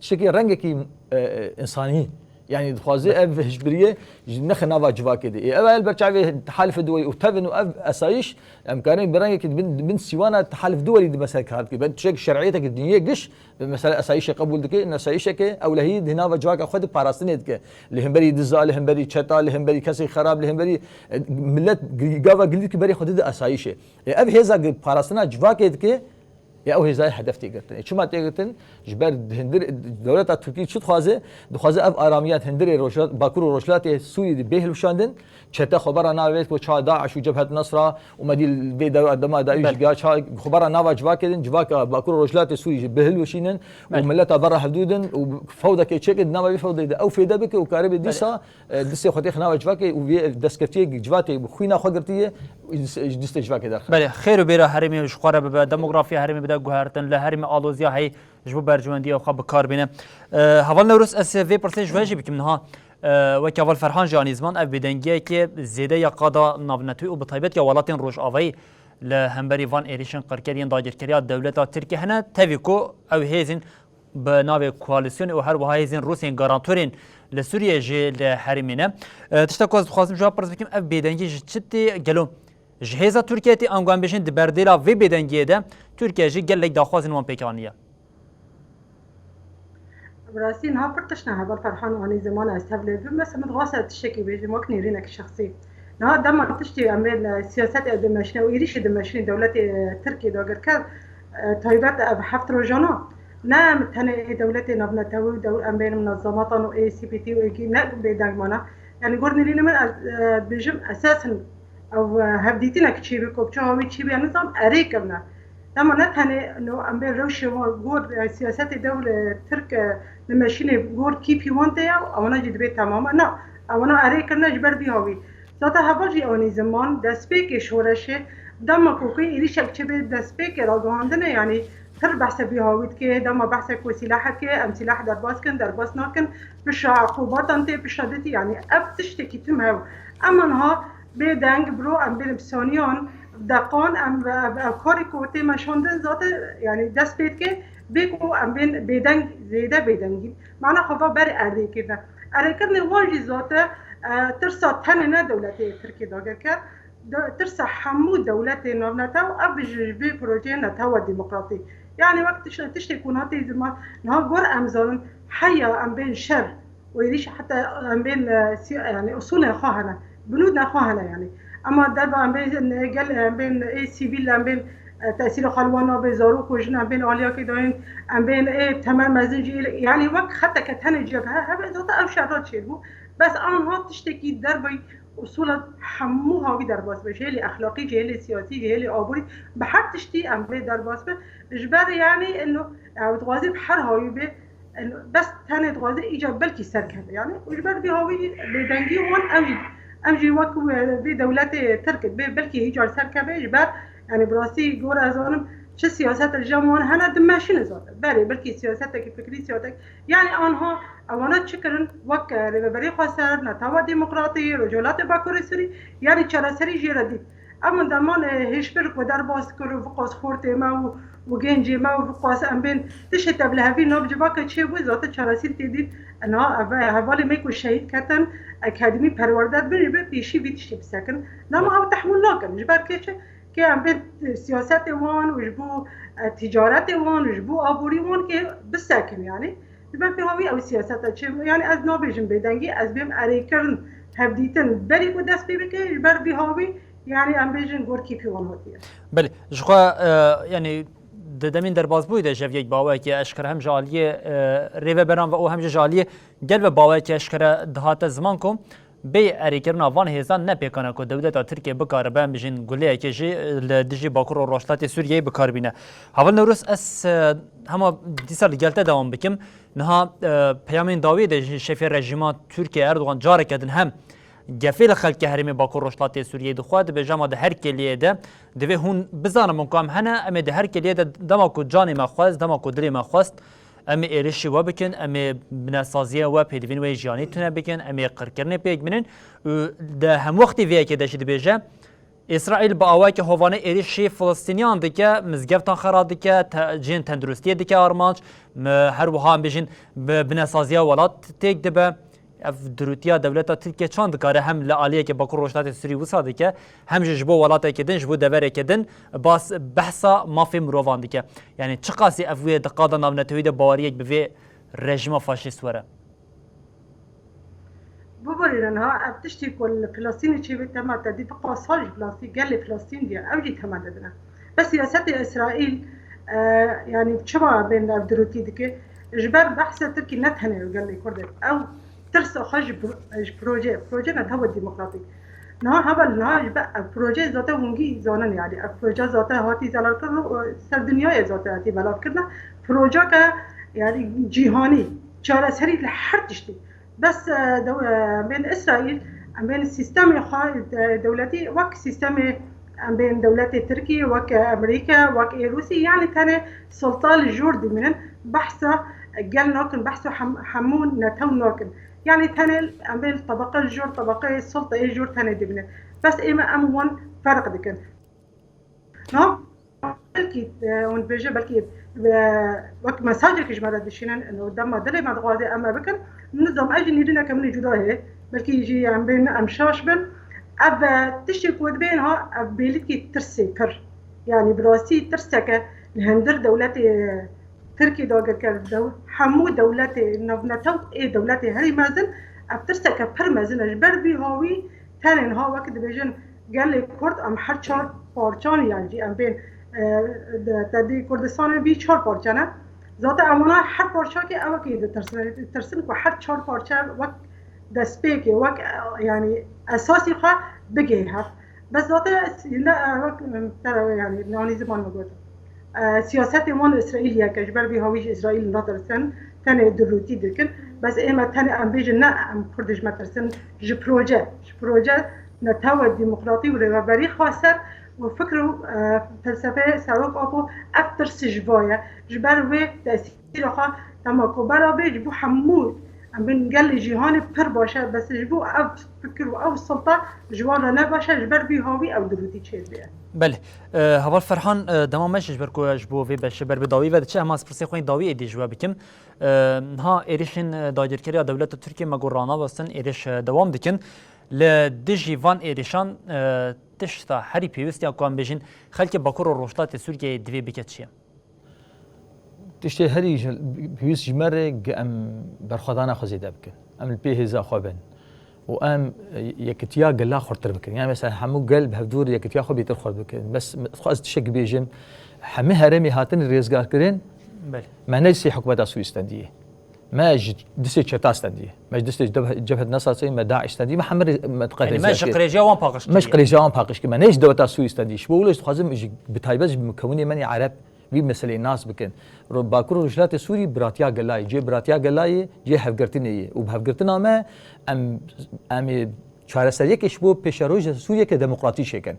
tiştekî rengekî, e, e, însanî. Yani dixwaze ev hişbiriyê ji nexe nava civakê de. E, ev el ber çavê tehalifê duweyî û tevin û ev esayîş, em karin bi rengekî di bin, di bin sîwana tehalif duwelî dibe ser kar dike. Ben tiştek şer'iyetekî dinyê giş, Mesela esayîşê qebûl dike, in esayîşeke ewlehî di nava civaka xwe de parastinê dike. Li hemberî diza, li hemberî çeta, li hemberî kesê xerab, li hemberî, e, millet gi-, gava gilî dike berê xwe dide esayîşê. E, ev hêza gi-, parastina civakê dike, e, ew hêzayê hedef tê girtin. E, çima tê girtin? Ji ber di hundir, dewleta Tirkî çi dixwaze? Dixwaze ev aramiya di hundirê rojhilat, Bakur û Rojhilatê Sûrî de bê hilweşandin. Çete xwe bera navê ku ça DAIŞ û Cebhet Nesra û me dî vê dewa dema dayî Belê. jî giya ça xwe bera nava civakê din, civaka Bakur û Rojhilatê Sûrî jî bihilweşînin û Belê. milleta bera hevdû din û fewdekê çêkin di nava vê fewdê de ew fêde bike û karibe Belê. dîsa, e, dîsê xwe têxe nava civakê û vê destkeftiyê civakê bi xwîna xwe girtiye, ji dîstê civakê derxe. Belê, xêr û bêra herêmê ji xwe re bibe, demografiya herêmê bide guhertin, li herêmê aloziya heyî ji bo berjewendiya xwe bi kar bîne. E, Heval Newroz, ez vê pirsê ji we jî bikim niha. E, wek Heval Ferhan jî anî ziman, ev bêdengiyeke zêde ya qada navnetewî û bi taybet ya welatên Rojavayî li hemberî van êrîşên qirker yên dagirkeriya dewleta Tirkiyê hene, tevî ku ew hêzên bi navê koalîsyonê û her wiha hêzên Rûsên garantorên li Sûriyê jî li herêmê ne. E, tişta ku ez dixwazim ji we pirs bikim, ev bêdengî ji çi tê? Gelo ji hêza Tirkiyê tê, ango em bêjin di berdêla vê bêdengiyê de Tirkiye jî gelek daxwazên wan pêk aniye? Bi rastî niha pir tişt ne heval Ferhan anî ziman ez tev lê bim. Mesela min dixwest ez tiştekî bêjim wek nêrînek şexsî. Niha dema tiştê em ê li siyasetê dimeşine û êrîşê dimeşine dewletê Tirkiyê dagirker, e, taybet ev heft rojana, ne em tenê ê dewletê navnetewî û dew-, em bên minezematan û ê C P T û ê kî ne bêdeng mana. Yani gor nêrînê min ez, e, dibêjim esasen ew, e, hevdîtinek çêbî, kopça hawî çêbî, ez nizam erê kirine. Dema ne tenê no em bê rewşê wan gor, e, siyasetê dewle Tirk, e, dimeşînê gor kîpî wan tê ya, ewana jî dibê temam e. Na, ewana erê kirine ji ber vî hawî. Zaten heval jî anî ziman, destpêkê şoreşê, dema ku kê êrîşek çêbê destpêkê ragihandinê, yanî pir behse vî hawî dike, dema behse ku sîlahekê, em sîlah derbas kin, derbas nakin, pişa eqûbatan tê, pişa ditî, yanî ev tiştekî tim hev. Em niha bêdeng, bro, em bên bi saniyan, deqan, em, ev, ev karê ku tê meşandin zaten, yanî dest pê dike, bê ku em bên bêdeng, zêde bêdengî. Mana xwe va berê erdê kirine. Erêkirinê wan jî zaten, e, tirsa tenê ne dewletê Tirkiyê dagirker, de-, tirsa hemû dewletê navnetew, ev ji vê projeyê netewa demokratîk. Yani wek tişt-, tiştê ku niha tê ziman, niha gor em zanin, heya em bên şer û êrîş heta em bên, e, siya-, yani usulên xwe hene, binûdên xwe hene yani. Ama derba em bên, e, gel, em bên ê sivîl, em bên, e, tesîrê xwe li wan nabe, zarok û jin em bên aliyakê dayîn, em bên ê temel mezin jî, yani wek xeteke tenê ciyek he-, hebe zaten ev şer re çêbû. Bes anha tiştekî dervey usûla hemû hawî derbas be, ji hêlê exlaqî, ji hêlê siyasî, ji hêlê aborî, bi her tiştî em bê derbas be. Ji ber, yanî, eno, ew dixwaze bi her hawî bê, eno, bes tenê dixwaze îcar belkî serkeve, yanî, û ji ber vî hawî bêdengî wan, em jî, em jî wek, e, vê dewletê Tirk bê belkî îcar serkeve, ji ber, yanî, bi rastî gor ez zanim, çi siyaset li cem wan hene, dimeşîne zaten. Berê, belkî siyasetekî fikrî, siyasetek, yanî, anha ewana çi kirin? Wek, e, Rêveberê Xweser, Netewa Demokratî, Rojhilatê Bakurê Sûrî, yanî çareserî jê re dît. Em deman, e, hêşbir ku derbas kir û viqas xortê me û, û gencê me û viqas em bên tiştê tevlihevî nav civaka çêbû, zaten çareserî tê dît. Niha ev, hevalê me ku şehîd ketin, akademî perwerde dibin, ji ber pêşî vî tiştê bisekin. Dema ew tehmûl nakin. Ji ber kê çi? Kê em bên siyasetê wan û ji bo, e, ticaretê wan û ji bo aborî wan kê bisekin, yanî. Ji ber vî hawî ew siyaseta çêbû. Yani ez nabêjim bêdengî, ez bêm erêkirin, hevdîtin. Berî ku dest pê bike, ji ber vî hawî, yani em bêjin gor kîpî wan hatiye. Belê, ji xwe, e, yani di demên derbasbûyî de ji vê yek baweyekî eşkere hem ji aliyê, e, rêveberan ve û hem jî ji aliyê gel ve baweyekî eşkere dihate ziman ku bê erêkirina van hêzan ne pêkan e ku dewleta Tirkiye bikaribe, em bijîn guleyekê jî li dijî Bakur û Rojhilatê Sûriyeyê bikar bîne. Heval Newroz, ez, e, hema dîsa li gel te dewam bikim. Niha, e, peyamên dawiyê de jî şefê rejîma Tirkiye Erdogan careke din hem gefê li xelkê herêmê Bakur Rojhilatê Sûriyeyê dixwe, dibêje, ma di her kêliyê de divê hûn bizanibin ku em hene, em ê di her kêliyê de dema ku canê me xwest, dema ku dilê me xwest, em ê êrişî we bikin, em ê binesaziya we, pêdivîn we yê jiyanî tune bikin, em ê qirkirinê pêk binin û di hemwextî vê yekê de jî dibêje, Îsraîl bi awayeke hovane êrişî Filistîniyan dike, mizgeftan xera dike, te-, cihên tenduristiyê dike armanc, me her wiha em bêjin bi-, binesaziya welat têk dibe. Ev dirûtiya dewleta Tirkiye çand dikare hem li aliyeke Bakur Rojhilatê Sûrî wisa dike, hem jî ji bo welatekê din, ji bo deverekê din bas behsa mafê mirovan dike. Yani çiqasî ev wê di qada navnetewî de baweriyek bi vê rejîma faşîst were? Biborîne niha ev tiştî ku li Filistînê çêbê tema te dî, viqas sal ji Filistîn, gelê Filistîn diye, ew jî tema te dine. Bes siyasetê Îsraîl, e, yani çima bên ev dirûtî dike? Ji ber behsa Tirkî ne tenê gelê Kurd e. Ew tirsa xwe ji pro-, ji proje, proje netewa demokratîk. Niha heval niha ji ber ev proje zaten hûn gî zanin yani. Ev proje zaten hatî zelalkirin û ser dinyayê zaten hatî belavkirin. Projeke yani cîhanî, çareserî li her tiştî. Bes, e, dew-, e, bên Îsraîl, em bên sîstemê xwe, e, dewletî wek sîstemê, em bên dewletê Tirkî, wek, e, Amerîka, wek ê Rûsî, yani tenê sulta li jor dimînin, behsa, e, gel nakin, behsa hem-, hemû netew nakin. Yani tenê em bên tebeqe li jor, tebeqeyê sulta ê jor tenê dimînin. Bes ême em wan ferq dikin. Ha? Belkî, e, hûn dibêje, belkî, e, wek mesajekî ji me re dişînin, û dema dilê me dixwaze em me bikin, nizam ez jî nêrîneke min ê cuda heye, belkî jî em bên, em şaş bin. Ev, e, tiştê ku dibên ha, ev bêlîkî tirsê pir. Yani bi rastî tirseke li hundir dewletê, e, Tirkî dagirker, dew-, hemû dewletê navnetew ê dewletê herî mezin, ev tirseke pir mezin e. Ji ber vî hawî tenê niha wek dibêjin gelê Kurd em her çar parçan yan jî em bên, e, de, te dî Kurdistanê vî çar parçe ne. Zaten em wana her parçakê ew wekî ditirsin, ditirsin ku her çar parçe wek destpêkê, wek, e, yanî esasî xwe bigihê hev. Bes zaten s-, ne, e, wek, e, te, yanî nanî ziman min got. E, siyasetê wan Îsraîliyeke, ji ber vî hawî ji Îsraîl natirsin, tenê dirûtî dikin. Bes ê me tenê em bêjin ne em Kurd ji me tirsin, ji proje, ji proje netewe demokratî û rêveberî xweser û fikr û, e, felsefeyê Serok Apo ev tirs ji va ye. Ji ber wê tesîra xwe dema ku bera bê ji bo hemû em bên gelê cîhanê pir baş e, bes ji bo ev fikir û ew silta ji wan re ne baş e, ji ber vî hawî ew dirûtî çêdibe. Belê. E, Heval Ferhan, e, dema me ji ber ku ji bo vê beşê ber bi dawî ve diçe, hema ez pirsê xwe yên dawî êdî ji we bikim. E, niha êrişên, e, dagirkeriya dewleta Tirkiye me got ranavastin, êriş, e, dewam dikin. Li dijî van êrişan, e, tişta herî pêwîst ya ku em bêjin xelkê Bakur û Rojhilatê Sûriyeyê divê bike çi ye? Tiştê herî ji, pêwîst ji me re ge em berxwedana xwe zêde bikin. Em li pê hêza xwe bin. Û em, e, yekitiya gela xurtir bikin. Yani mesela hemû gel bi hevdûr yekitiya xwe bêtir xurt bikin. Bes, xwe ez tiştek bêjim, hemî herêmê hatin rêzgarkirin, Belê. Me ne sê hikûmeta Sûrî stendiye. Me ji distê çeta stendiye. Me ji distê cebhe-, cebhet nesasê, me DAIŞ stendiye. Me hemî rê-, me Yani me ji qirêjiya wan paqij kiriye. Me ji qirêjiya wan paqij kiriye. Me ne ji dewleta Sûrî stendiye. Ji bo wilo dixwazim ji, bi taybet ji mukewinê me yê Ereb vî meseleyê nas bikin. Ro-, Bakur û Rojhilatê Sûrî biratiya gelayê, cihê biratiya gelayê, cihê hevgirtinê ye. Û bi hevgirtina me em, em ê çareseriyekê ji bo pêşeroja Sûriyeke demokratî çêkin.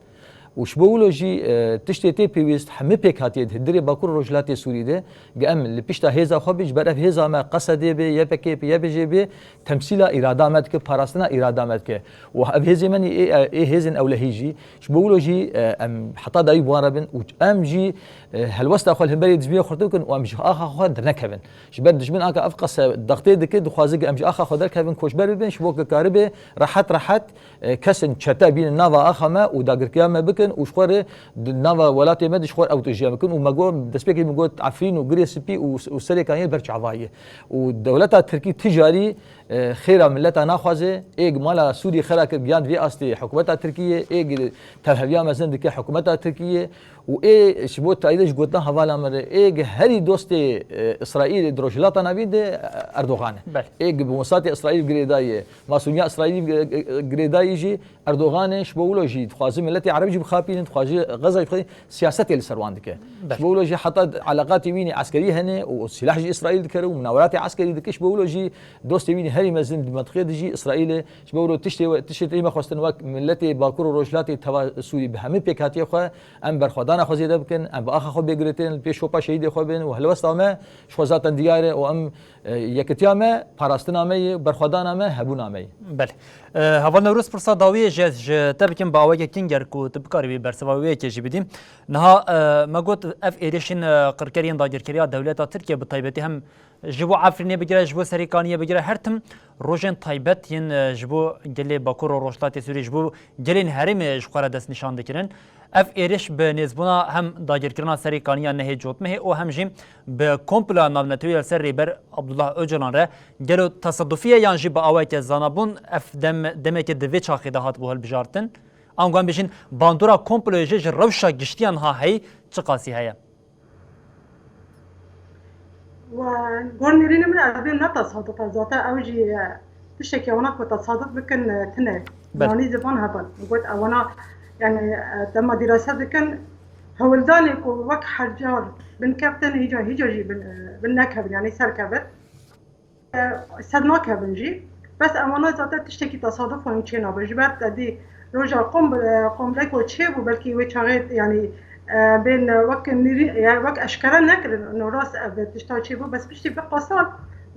Û ji bo wilo jî, e, tiştê tê pêwîst, hemî pêkhatiye di hundirê Bakur û Rojhilatê Sûrî de, ge em li pişta hêza xwe bin, ji ber ev hêza me Qesedê be, Y P G be, Y P G be, temsîla îrada me dike, parastina îrada me dike. Û ev hêzê me nî ê, ê hêzên ewlehî jî, ji bo wilo jî, e, em heta dawî bi wan re bin û em jî, e, helwesta xwe li hemberî dijminê xurtir bikin û em ji axa xwe dernekevin. Ji ber dijmin aka ev qese dextê dike, dixwaze ge em ji axa xwe derkevin, koçber bibin, ji bo ke karibe rehet rehet, e, kesên çete bînin nava axa me û dagirkeriya me bikin û ji xwe re di nava welatê me de ji xwe re ew tu jiyan bikin. Û me got, destpêkê min got Efrîn û Girê Spî û, û Serê Kaniyê ber çava ye. Û dewleta Tirkî ti carî, e, xêra mileta naxwaze, ê gi mala Sûriyê xera kir, giyand vê astê hikûmeta Tirkiyê, ê gi tevheviya mezin dike hikûmeta Tirkiyê. Û ê ji bo tayîde ji gotina hevala min re, ê gi herî dostê, e, Îsraîlê di Rojhilata Navîn de, e, Erdogan e. Belê. Ê gi bi wesatê Îsraîl girêdayê, masûniya Îsraîlî gi-, gi-, girêdayî jî Erdogan e. Ji bo wilo jî dixwaze miletê Ereb jî bixapînin, dixwaze Xezayê bixapînin, siyasetê li ser wan dike. Belê. Ji bo wilo jî heta eleqatê wî nî eskerî hene û silah ji Îsraîl dikere û munaweratê eskerî dike. Ji bo wilo jî dostê wî nî herî mezin di mentiqê de jî Îsraîl e. Ji bo wilo tiştê we, tiştê tê me xwestin wek miletê Bakur û Rojhilatê teva Sûrî bi hemî pêkhatiyê xwe em berxwedana xwe zêde bikin, em bi axa xwe bêguretin, li pê şopa şehîdê xwe bin û helwesta me ji xwe zaten diyar e û em, e, yekitiya me, parastina me ye, berxwedana me, hebûna me ye. Belê. E, Heval Newroz, pirsa dawiyê jî ez ji te bikim, bi awayekî kin ger ku tu bikarî wî bersiva wê yekê jî bidî. Niha, e, me got ev êrişên, e, qirker yên dagirkeriya dewleta Tirkiye bi taybetî hem ji bo Efrînê bigire, ji bo Serê Kaniyê bigire, her tim rojên taybet yên, e, ji bo gelê Bakur û Rojhilatê Sûriyê, ji bo gelên herêmê ji xwe re destnîşan dikirin. Ev êriş bi nêzbûna hem dagirkirina Serê Kaniya nehê cotmehê û hem jî bi komploya navnetewî ya li ser Rêber Abdullah Ocalan re gelo tesadufî ye yan jî bi awayeke zanabûn ev dem, demeke di vê çaxê de hatibû hilbijartin? Ango em bêjin bandora komployê jî ji rewşa giştiya niha heyî çiqasî heye? Û gor nêrînê min ev ê ne tesaduf e. Zaten ew jî, e, tiştekî wana ku tesaduf bikin, e, tune. Belê. Yanî ziman heban. Got ewana, yani, e, dema dîrase dikin, hewldanê ku wek hercar bin keftin, hîca, hîca jî bin, e, bin nekevin, yani ser kevin. E, ser nakevin jî. Bes ewana zaten tiştekî tesaduf hûn çê nabe. Ji ber te dî roja qom-, e, qomleko çêbû, belkî wê çaxê, yanî, e, bên, e, wek nirî-, yani wek eşkere nekirin. No rast ev tişta çêbû, bes piştî vê qasal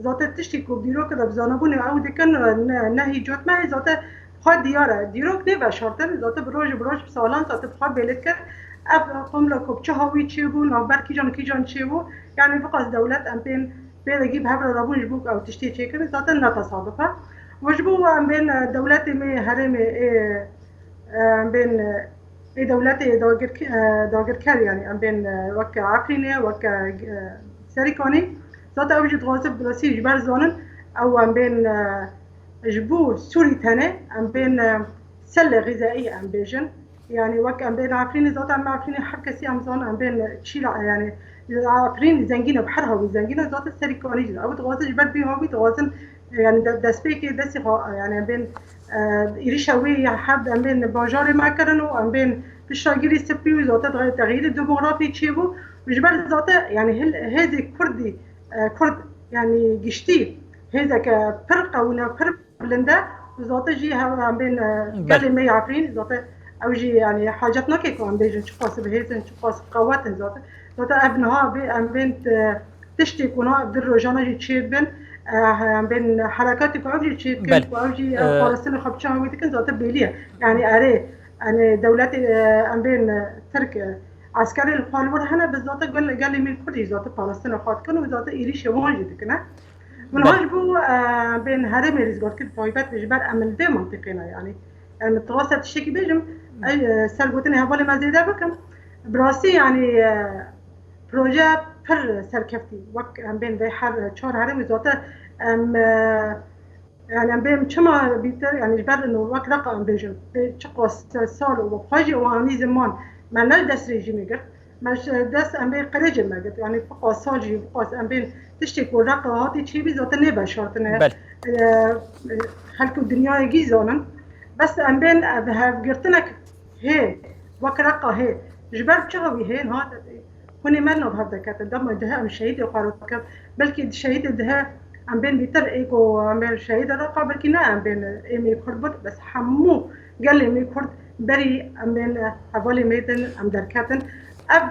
zaten tiştî ku dîrok de bi zanabûnê ew dikin, e, ne, nehî cotmehê zaten xwe diyar e. Dîrok nê veşartin, zaten bi roj bi roj bi salan zaten bi xwe bêlêt kir. Ev qomleko bi çi hawî çêbû, navber kîjan kîjan çêbû, yani biqas dewlet em pên pêvegî bi hev re rabûn ji bo ku ew tiştê çêkirin, zaten ne tesaduf e. Û ji bo em bên, e, dewletê me herêmê ê, e, em bên, e, ê dewletê dagirk-, e, dagirker, yani em bên, e, wek Efrînê, wek, e, Serîkanî, zaten ew jî dixwaze bi rastî ji ber zanin, ew em bên, e, ji bo Sûrî tenê, em bên, e, selle xîzeyî em bêjin. Yani wek em bên Efrînê, zaten em Efrînê her kesî em zanin, em bên çîla, yani Efrîn zengîn e, bi her hawî zengîn e, zaten Serîkanî jî. Ew dixwaze ji ber vî hawî dixwazin, e, yani de-, destpêkê destî xwe, yani em bên, e, êrîşa wê ya her em bên bajarê me kirin û em bên piştagirî spî û zaten de-, texîrê demografî çêbû. Ji ber zaten yani hil-, hêzê Kurdî, e, Kurd yani giştî hêzeke pir qewî ne, pir bilind e. Û zaten jî hev em bên, e, Bel. gelê me ya Efrîn zaten ew jî yani hacet nake ku em bêjin çiqas bi hêz in, çiqas qewet in zaten. Zaten ev niha bê em bên, e, tiştê ku niha di rojana jî çêdibin, e, em bên herekatê ku ev jî çêdikin, Bel. ku ev jî, e, E, parastina xwe bi çawa wî dikin zaten belî ye. Yani erê, yani dewletê, e, em bên, e, Tirk, e, eskerê li xwe li wir hene, bi zaten gel-, gelê me Kurd jî zaten parastina xwe dikin û zaten êrîşê wan jî dikine. Min Bel. han ji bo, e, bên herêmê rîzgarkir taybet be ji ber em li vê mentiqê ne, yani. Yani min dixwaste tiştekî bêjim, ey, e, ser gotinê hevalê me zêde bikim. Bi rastî, yani, e, proje pir serkeftî. Wek em bên vê her çar herêmê zaten em, e, yani em bên çima bîtir, yani ji ber wek reqa em bêjin. Bê çiqas sal û xwe jî û anî ziman me ne dest rejîmê girt. Me ji dest em bê qirêcê me girt. Yani biqas sal jî, biqas em bên tiştê ku reqa hatî çêbî zaten nê veşartine. Bel. E, e, xelk û dinyayê gî zanin. Bes em bên, e, bi hevgirtinek hê, wek reqa hê. Ji ber çawa wî hê niha hûnê me nav hev deketin. Dema dihe em şehîdê xwe rû dikin. Belkî di şehîdê dihe em bên bîtir ê ku em bên şehîdê reqa belkî ne em bên ê mê Kurd bit. Bes hemû gelê mê Kurd berî em bên hevalê me din em derketin. Ev,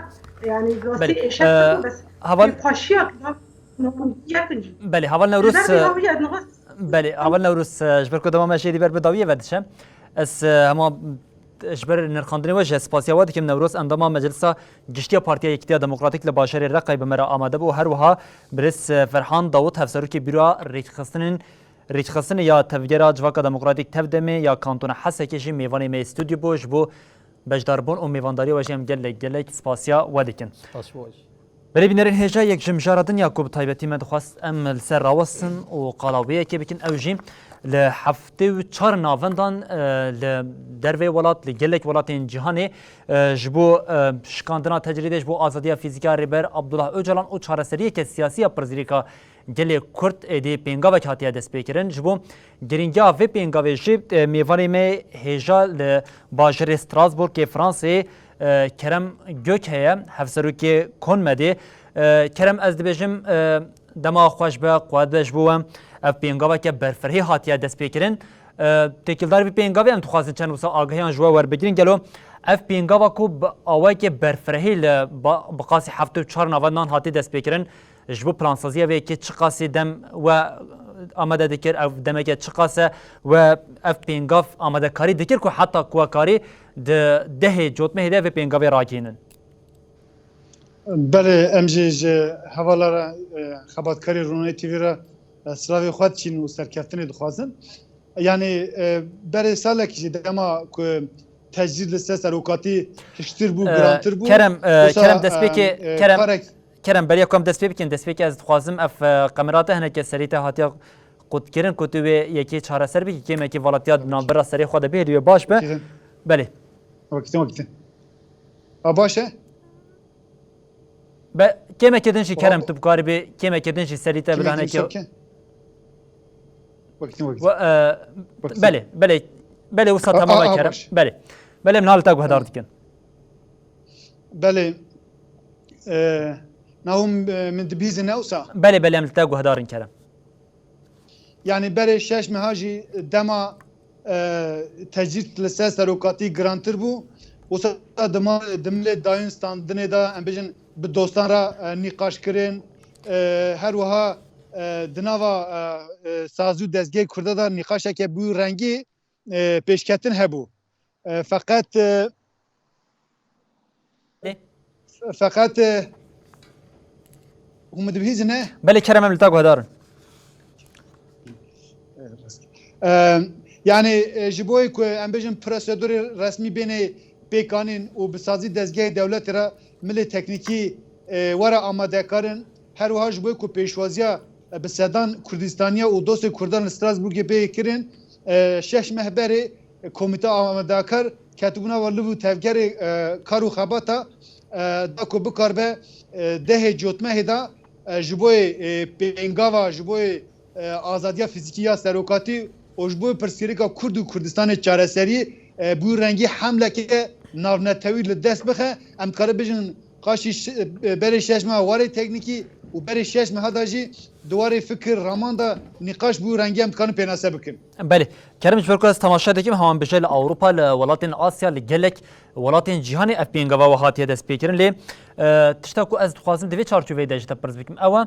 yani, rastî Belê. êşek Ee, bes heval- ê paşiyak da, noktiyak in jî. Belê, heval Newroz, Ji ber vê e, hawî ez nixwest- belê, heval Newroz, e, ji ber ku dema me jê dî ber bi dawiyê ve diçe. Ez, e, hema ji ber nirxandinê we jî ez spasiya we dikim. Newroz endama Meclisa Giştiya Partiya Yekîtiya Demokratîk li bajarê Reqayê bi me re amade bû. Her wiha birêz, e, Ferhan Dawud, hevserokê Bîroya Rêkxistinên Rêkxistinê ya Tevgera Civaka Demokratîk, Tevdemê, ya Kantona Hesekê jî mêvanê me yê stûdyo bû. Ji bo beşdarbûn û mêvandariya we jî em gelek, gelek spasiya we dikin. Spas bo we jî. Belê bînerên hêja, yek ji mijara din ya ku bi taybetî me dixwest em li ser rawestin û qala wê yekê bikin, ew jî li heftê û çar navendan, e, li derveyê welat, li gelek welatên cîhanê, e, ji bo, e, şikandina tecrîdê, ji bo azadiya fîzîka Rêber Abdullah Ocalan û çareseriyeke siyasî ya pirsgirêka gelê Kurd êdî pêngavek hatiye destpêkirin. Ji bo girîngiya vê pêngavê jî, e, mêvanê me hêja li bajarê Strasbourgê Fransayê, e, Kerem Gök heye, hevserokê Konmedê. E, Kerem, ez dibêjim, e, dema xweş be, quwet be ji bo we. Ev pêngaveke berfirehî hatiye destpêkirin. E, têkildar vê pêngavê em dixwazin çend wisa agahiyan ji we werbigirin. Gelo ev pêngava ku bi awayekê berfirehî li ba-, bi qasî heftê û çar navendan hatiye destpêkirin, ji bo plansaziya vê yekê çiqasî dem we amade dikir, ev demeke çiqas e we ev pêngav amadekarî dikir ku heta ku we karî di dehê cotmehê de vê pêngavê ragihînin? Belê, em jî ji hevala re, e, xebatkarê Ronahî T V re, e, silavê xwe diçîn û serkeftinê dixwazin. Yani, e, berê salekî jî dema ku tecrîd li ser serokatî hiştir bû, E, girantir bû. Kerem, e, wisa, Kerem, destpêkê, e, e, Kerem, karek Kerem, beriya ku em dest pê bikin, destpêkê ez dixwazim ev, e, kamera te hineke serî te hatiye qutkirin, ku tu wê yekê çareser bikî, kêmekî valatiya di navbera serê xwe de bihêlî wê baş be. Wekî din. Belê. Wekî din, wekî din. A, baş e? Be, kêmekê din jî, Kerem, tu bikarî bê, kêmekê din jî serî te bide hinekê. Wekî din, wekî din. Belê, belê, belê, wisa tamam e, Kerem. Belê. Belê, em niha li te guhdar dikin. Belê. E, nahû, e, min dibihîzin ne wisa? Belê, belê, em li te guhdar in, Kerem. Yani berê şeş meha jî dema, e, tecrîd li ser serokatî girantir bû. Wisa di ma-, di milê dayîn standinê de, em bêjin, bi dostan re, e, nîqaş kirin. E, her wiha, e, di nava, e, e, sazî û dezgehê Kurda de nîqaşeke bi wî rengî, e, pêşketin hebû. E, feqet, e, Ê? Feqet, e, hûn min dibihîzin, ne? Belê Kerem, em li te guhdar in. E, yani, e, ji bo ku em bêjin prosedurê resmî bêne pêkanîn û bi sazî dezgehê dewletê re milê teknîkî, e, were amadekarin, her wiha ji bo ku pêşwaziya, e, bi sedan Kurdistaniya û dostê Kurdan li Strasbourgê bê kirin, e, şeş meh berê, e, Komîte Amadekar ketibûna ve liv û tevgerê, e, kar û xebata, e, da ku bikarbe, e, dehê cotmehê da, e, ji bo yê, e, pêngava, ji bo yê, e, azadiya fizîkî ya serokatî û ji bo pirsgirêka Kurd û Kurdistanê çareseriyê, e, bi wî rengî hemleke navnetewî li dest bixe. Em dikare bijin qaşî ş-, e, berê şeş meha warê teknîkî û berê şeş meha da jî di warê fikir, raman da nîqaş bi wî rengî em dikarin pênase bikin. Belê. Kerim, ji ber ku ez temaşe dikim, heman bije li Ewropa, li welatên Asya, li gelek welatên cîhanê ev pêngava we hatiye destpêkirin. Lê, e, tişta ku ez dixwazim di vê çarçoveyê de ji te pirs bikim, ew e,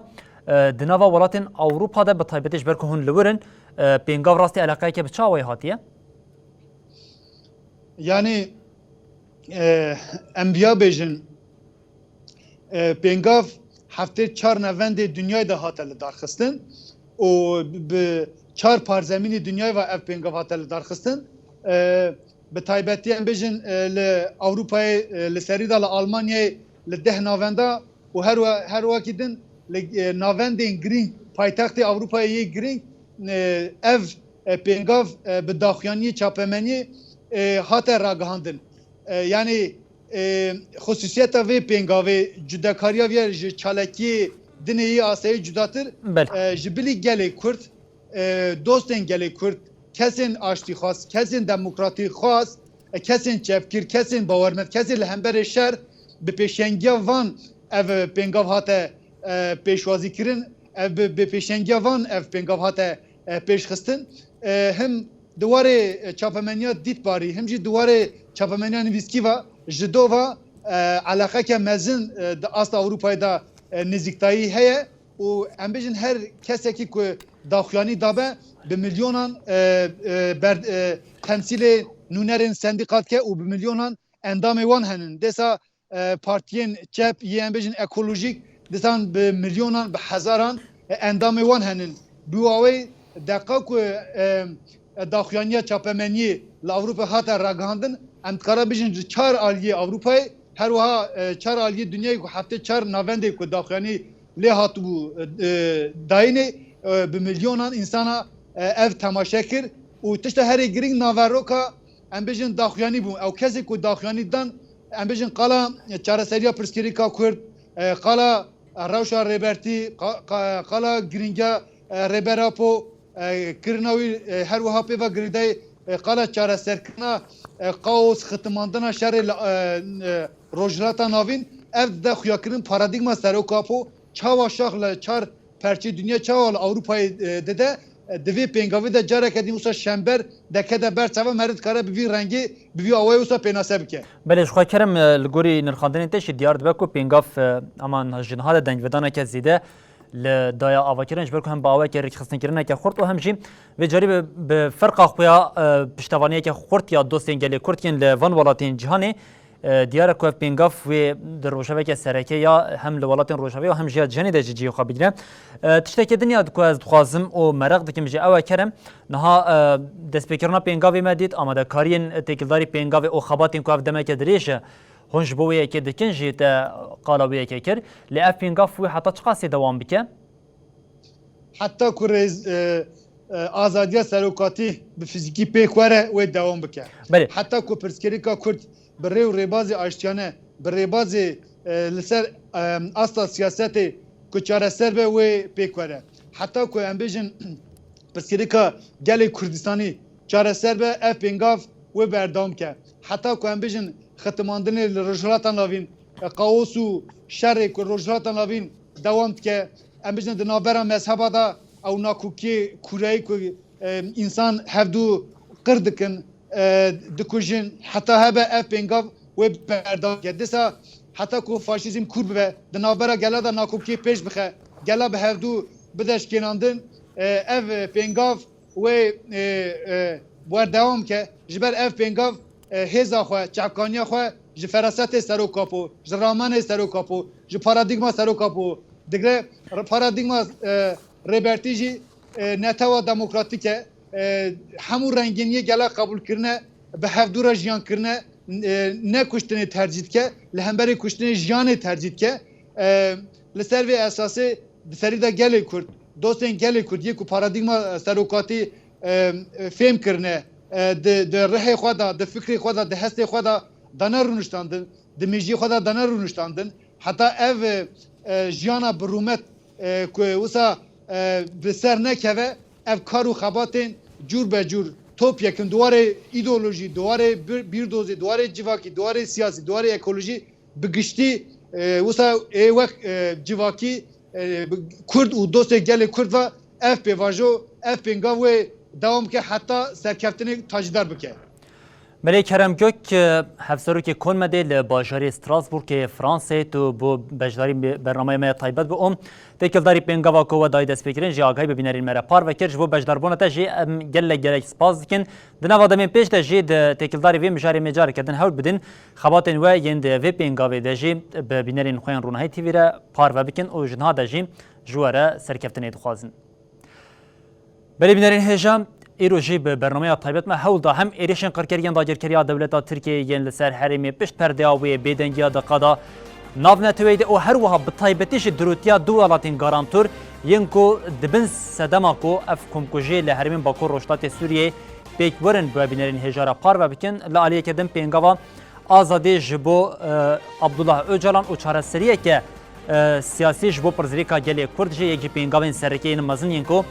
e, di nava welatên Ewropa de bi taybetî ji ber ku hûn li wir in, e, pêngav rastî eleqeyeke bi çi awayî hatiye? Yanî, e, em viya bêjin, e, pêngav heftê çar navendê dinyayê de hate lidarxistin û bi çar parzemînê dinyayê ve ev pêngav hate lidarxistin. E, bi taybetî em bêjin, e, li Ewropayê, e, li serî de li Almanyayê li deh navenda û her we-, her wekî din li, e, navendên girîng, paytextê Ewropayê yê girîng, e, ev, e, pêngav, e, bi daxuyaniyê çapemeniyê, e, hate ragihandin. E, yanî, e, xusûsiyeta vê pêngavê, cudekariya vê ji çalakiyê dinê yê asayê cudatir, Belê. e, ji bilî gelê Kurd, e, dostên gelê Kurd, kesên aştîxwaz, kesên demokratîxwaz, e, kesên çepgir, kesên bawermend, kesên li hemberê şer, bi pêşengiya van ev pêngav hate, e, pêşwazî kirin, ev bi, bi pêşengiya van ev pêngav hate, e, pêşxistin. E, him di warê, e, çapemeniya dîtbarî, him jî di warê çapemeniya nivîskî ve, ji do ve, e, eleqeke mezin, e, di asta Ewropayê de, e, nêzîktayî heye û em bêjin her kesekî ku daxuyanî dabe bi milyonan, e, e, ber-, e, temsîlê nûnerên sendîqa dike û bi milyonan endamê wan henin. Dêsa, e, partiyên çep yê em bêjin ekolojîk, dîsan bi milyonan, bi hezaran, e, endamê wan henin. Bi awê deqa ku, e, e, daxuyaniya çapemeniyê li Ewropa hate ragihandin, em dikare bijin ji çar aliyê Ewropayê, her wiha, e, çar aliyê dinyayê ku heftê çar navendê ku daxuyanî lê hatibû, e, e, dayînê, e, bi milyonan însana, e, ev temaşe kir û tişta herê girîng naveroka, em bêjin, daxuyanî bû. Ew kesê ku daxuyanî dan, em bêjin, qala çareseriya pirsgirêka Kurd, e, qala rewşa Rêbertî, qa-, qa-, qala girîngiya, e, Rêber Apo, e, kirina wî, e, her wiha pê ve girêdayî, e, qala çareserkirina, e, kaos, xitimandina şerê li, e, e, Rojhilata Navîn, ev dide xuyakirin paradîgma Serok Apo, çawa şax li çar perçê dinya, çawa li Ewropayê, e, dide, e, di vê pêngavê de careke din wisa şember deke de ber çava, meriv dikare bi vî rengê, bi vî awayê wisa pênase bike. Belê, ji xwe Kerem, e, li gorî nirxandinên te jî diyar dibe ku pêngav, e, ama ji niha de dengvedaneke zêde li daya avakirin, ji ber ku hem bi aweke rêkxistinkirineke xurt û hem jî vê carî bi, bi ferqa xwe ya, e, piştevaniyeke xurt ya dostên gelê Kurd yên li van welatên cîhanê, e, diyar e ku ev pêngav wê di rojeveke sereke ya hem li welatên rojevê û hem jî ya cîhanê de jî cihê xwe bigire. E, tiştekê din ya ku ez dixwazim û meraq dikim jî ew e, Kerem, niha, e, destpêkirina pêngavê me dît, amadekariyên têkildarî pêngavê û xebatên ku ev demeke dirêj e, hûn ji bo wê yekê dikin jî te qala wê yekê kir. Lê ev pêngav wê heta çiqasê dewam bike? Heta ku rêz-, e, e, azadiya serokatî bi fizîkî pêk were, wê dewam bike. Belê. Heta ku pirsgirêka Kurd bi rê û rêbazê aştiyane, bi rêbazê, e, li ser, e, asta siyasetê ku çareser be, wê pêk were. Heta ku em bêjin pirsgirêka gelê Kurdistanî çareser be, ev pêngav wê berdewam ke. Heta ku em bêjin xitimandinê li Rojhilata Navîn, e, kaos û şerê ku Rojhilata Navîn dewam dike, em bêjin di navbera mezheba de ew nakokiyê kûreyî ku, e, însan hevdû qir dikin, e, dikujin, heta hebe ev pêngav wê berdewam ke. Dîsa heta ku faşîzm kûr bibe, di navbera gela de nakokiyê pêş bixe, gela bi hevdû bide şikênandin, e, ev pêngav wê, e, e, berdewam ke. Ji ber ev pêngav, e, hêza xwe, çavkaniya xwe ji ferasetê Serok Apo, ji ramanê Serok Apo, ji paradîgma Serok Apo digre. Paradîgma, e, Rêbertî jî, e, netewa demokratîk e. E, hemû rengîniyê gela qebûl kirine, bi hevdû re jiyan kirine, e, ne kuştinê tercîh dike, li hemberî kuştinê jiyanê tercîh dike. E, li ser vê esasê di serî de gelê Kurd, dostên gelê Kurd yê ku paradîgma serokatî, e, e, fêm kirine, e, di, di rihê xwe de, di fikrê xwe de, di hestê xwe de dane rûniştandin, di mêjiyê xwe de dane rûniştandin. Heta ev, e, e, jiyana bi rûmet, e, ku wisa, e, bi ser nekeve, ev kar û xebatên cûr be cûr top yekin di warê îdeolojî, di warê bir-, bîrdozî, di warê civakî, di warê siyasî, di warê ekolojî bi giştî, e, wisa ê wek, e, civakî, e, Kurd û dostê gelê Kurd ve ev pêvajo, ev pêngav wê dewam ke heta serkeftinê tacîdar bike. Melê Kerem Gök, e, hevserokê Konmedê li bajarê Strasbourgê Fransayê, tu bo beşdarî bi-, bernameya me ya taybet bi om. Têkildarî pêngava ku we dayî destpêkirin jî agahî bi bînerên me re parve kir. Ji bo beşdarbûna te jî em gelek gelek spas dikin. Di nava demên pêş de jî di têkildarî vê mijarê me careke din hewl bidin. Xebatên we yên di vê pêngavê de jî bi bînerên xwe yên Ronahî T V re parve bikin û ji niha de jî ji we re serkeftinê dixwazin. Belê bînerên hêja, îro jî bi bernameya taybet me hewl da hem êrişên qirkeriyên dagirkeriya dewleta Tirkiyeyê yên li ser herêmê pişt perdeya wê bêdengiya di qada navneteweyî de û her wiha bi taybetî jî dirûtiya du welatên garantor yên ku di bin sedema ku ev komkujiyê li herêmên Bakur Rojhilatê Sûriyeyê pêk werin bi we bînerên hêja re parve bikin. Li aliyeke din pêngava azadî ji bo, e, Abdullah Ocalan û çareseriyeke, e, siyasî ji bo pirsgirêka gelê Kurd jî yek ji pêngavên sereke yên mezin yên ku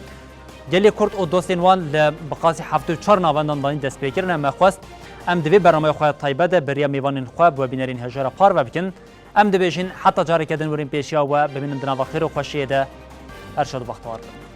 gelê Kurd û dostên wan li bi qasî heftê û çar navendan dayîn destpêkirin. Me xwest em di vê bernameya xwe ya taybet de bi riya mêvanên xwe bi we bînerên hêja re parve bikin. Em dibêjin heta careke din werin pêşiya we, bimînin di nava xêr û xweşiyê de. Her şad û bextewar bin.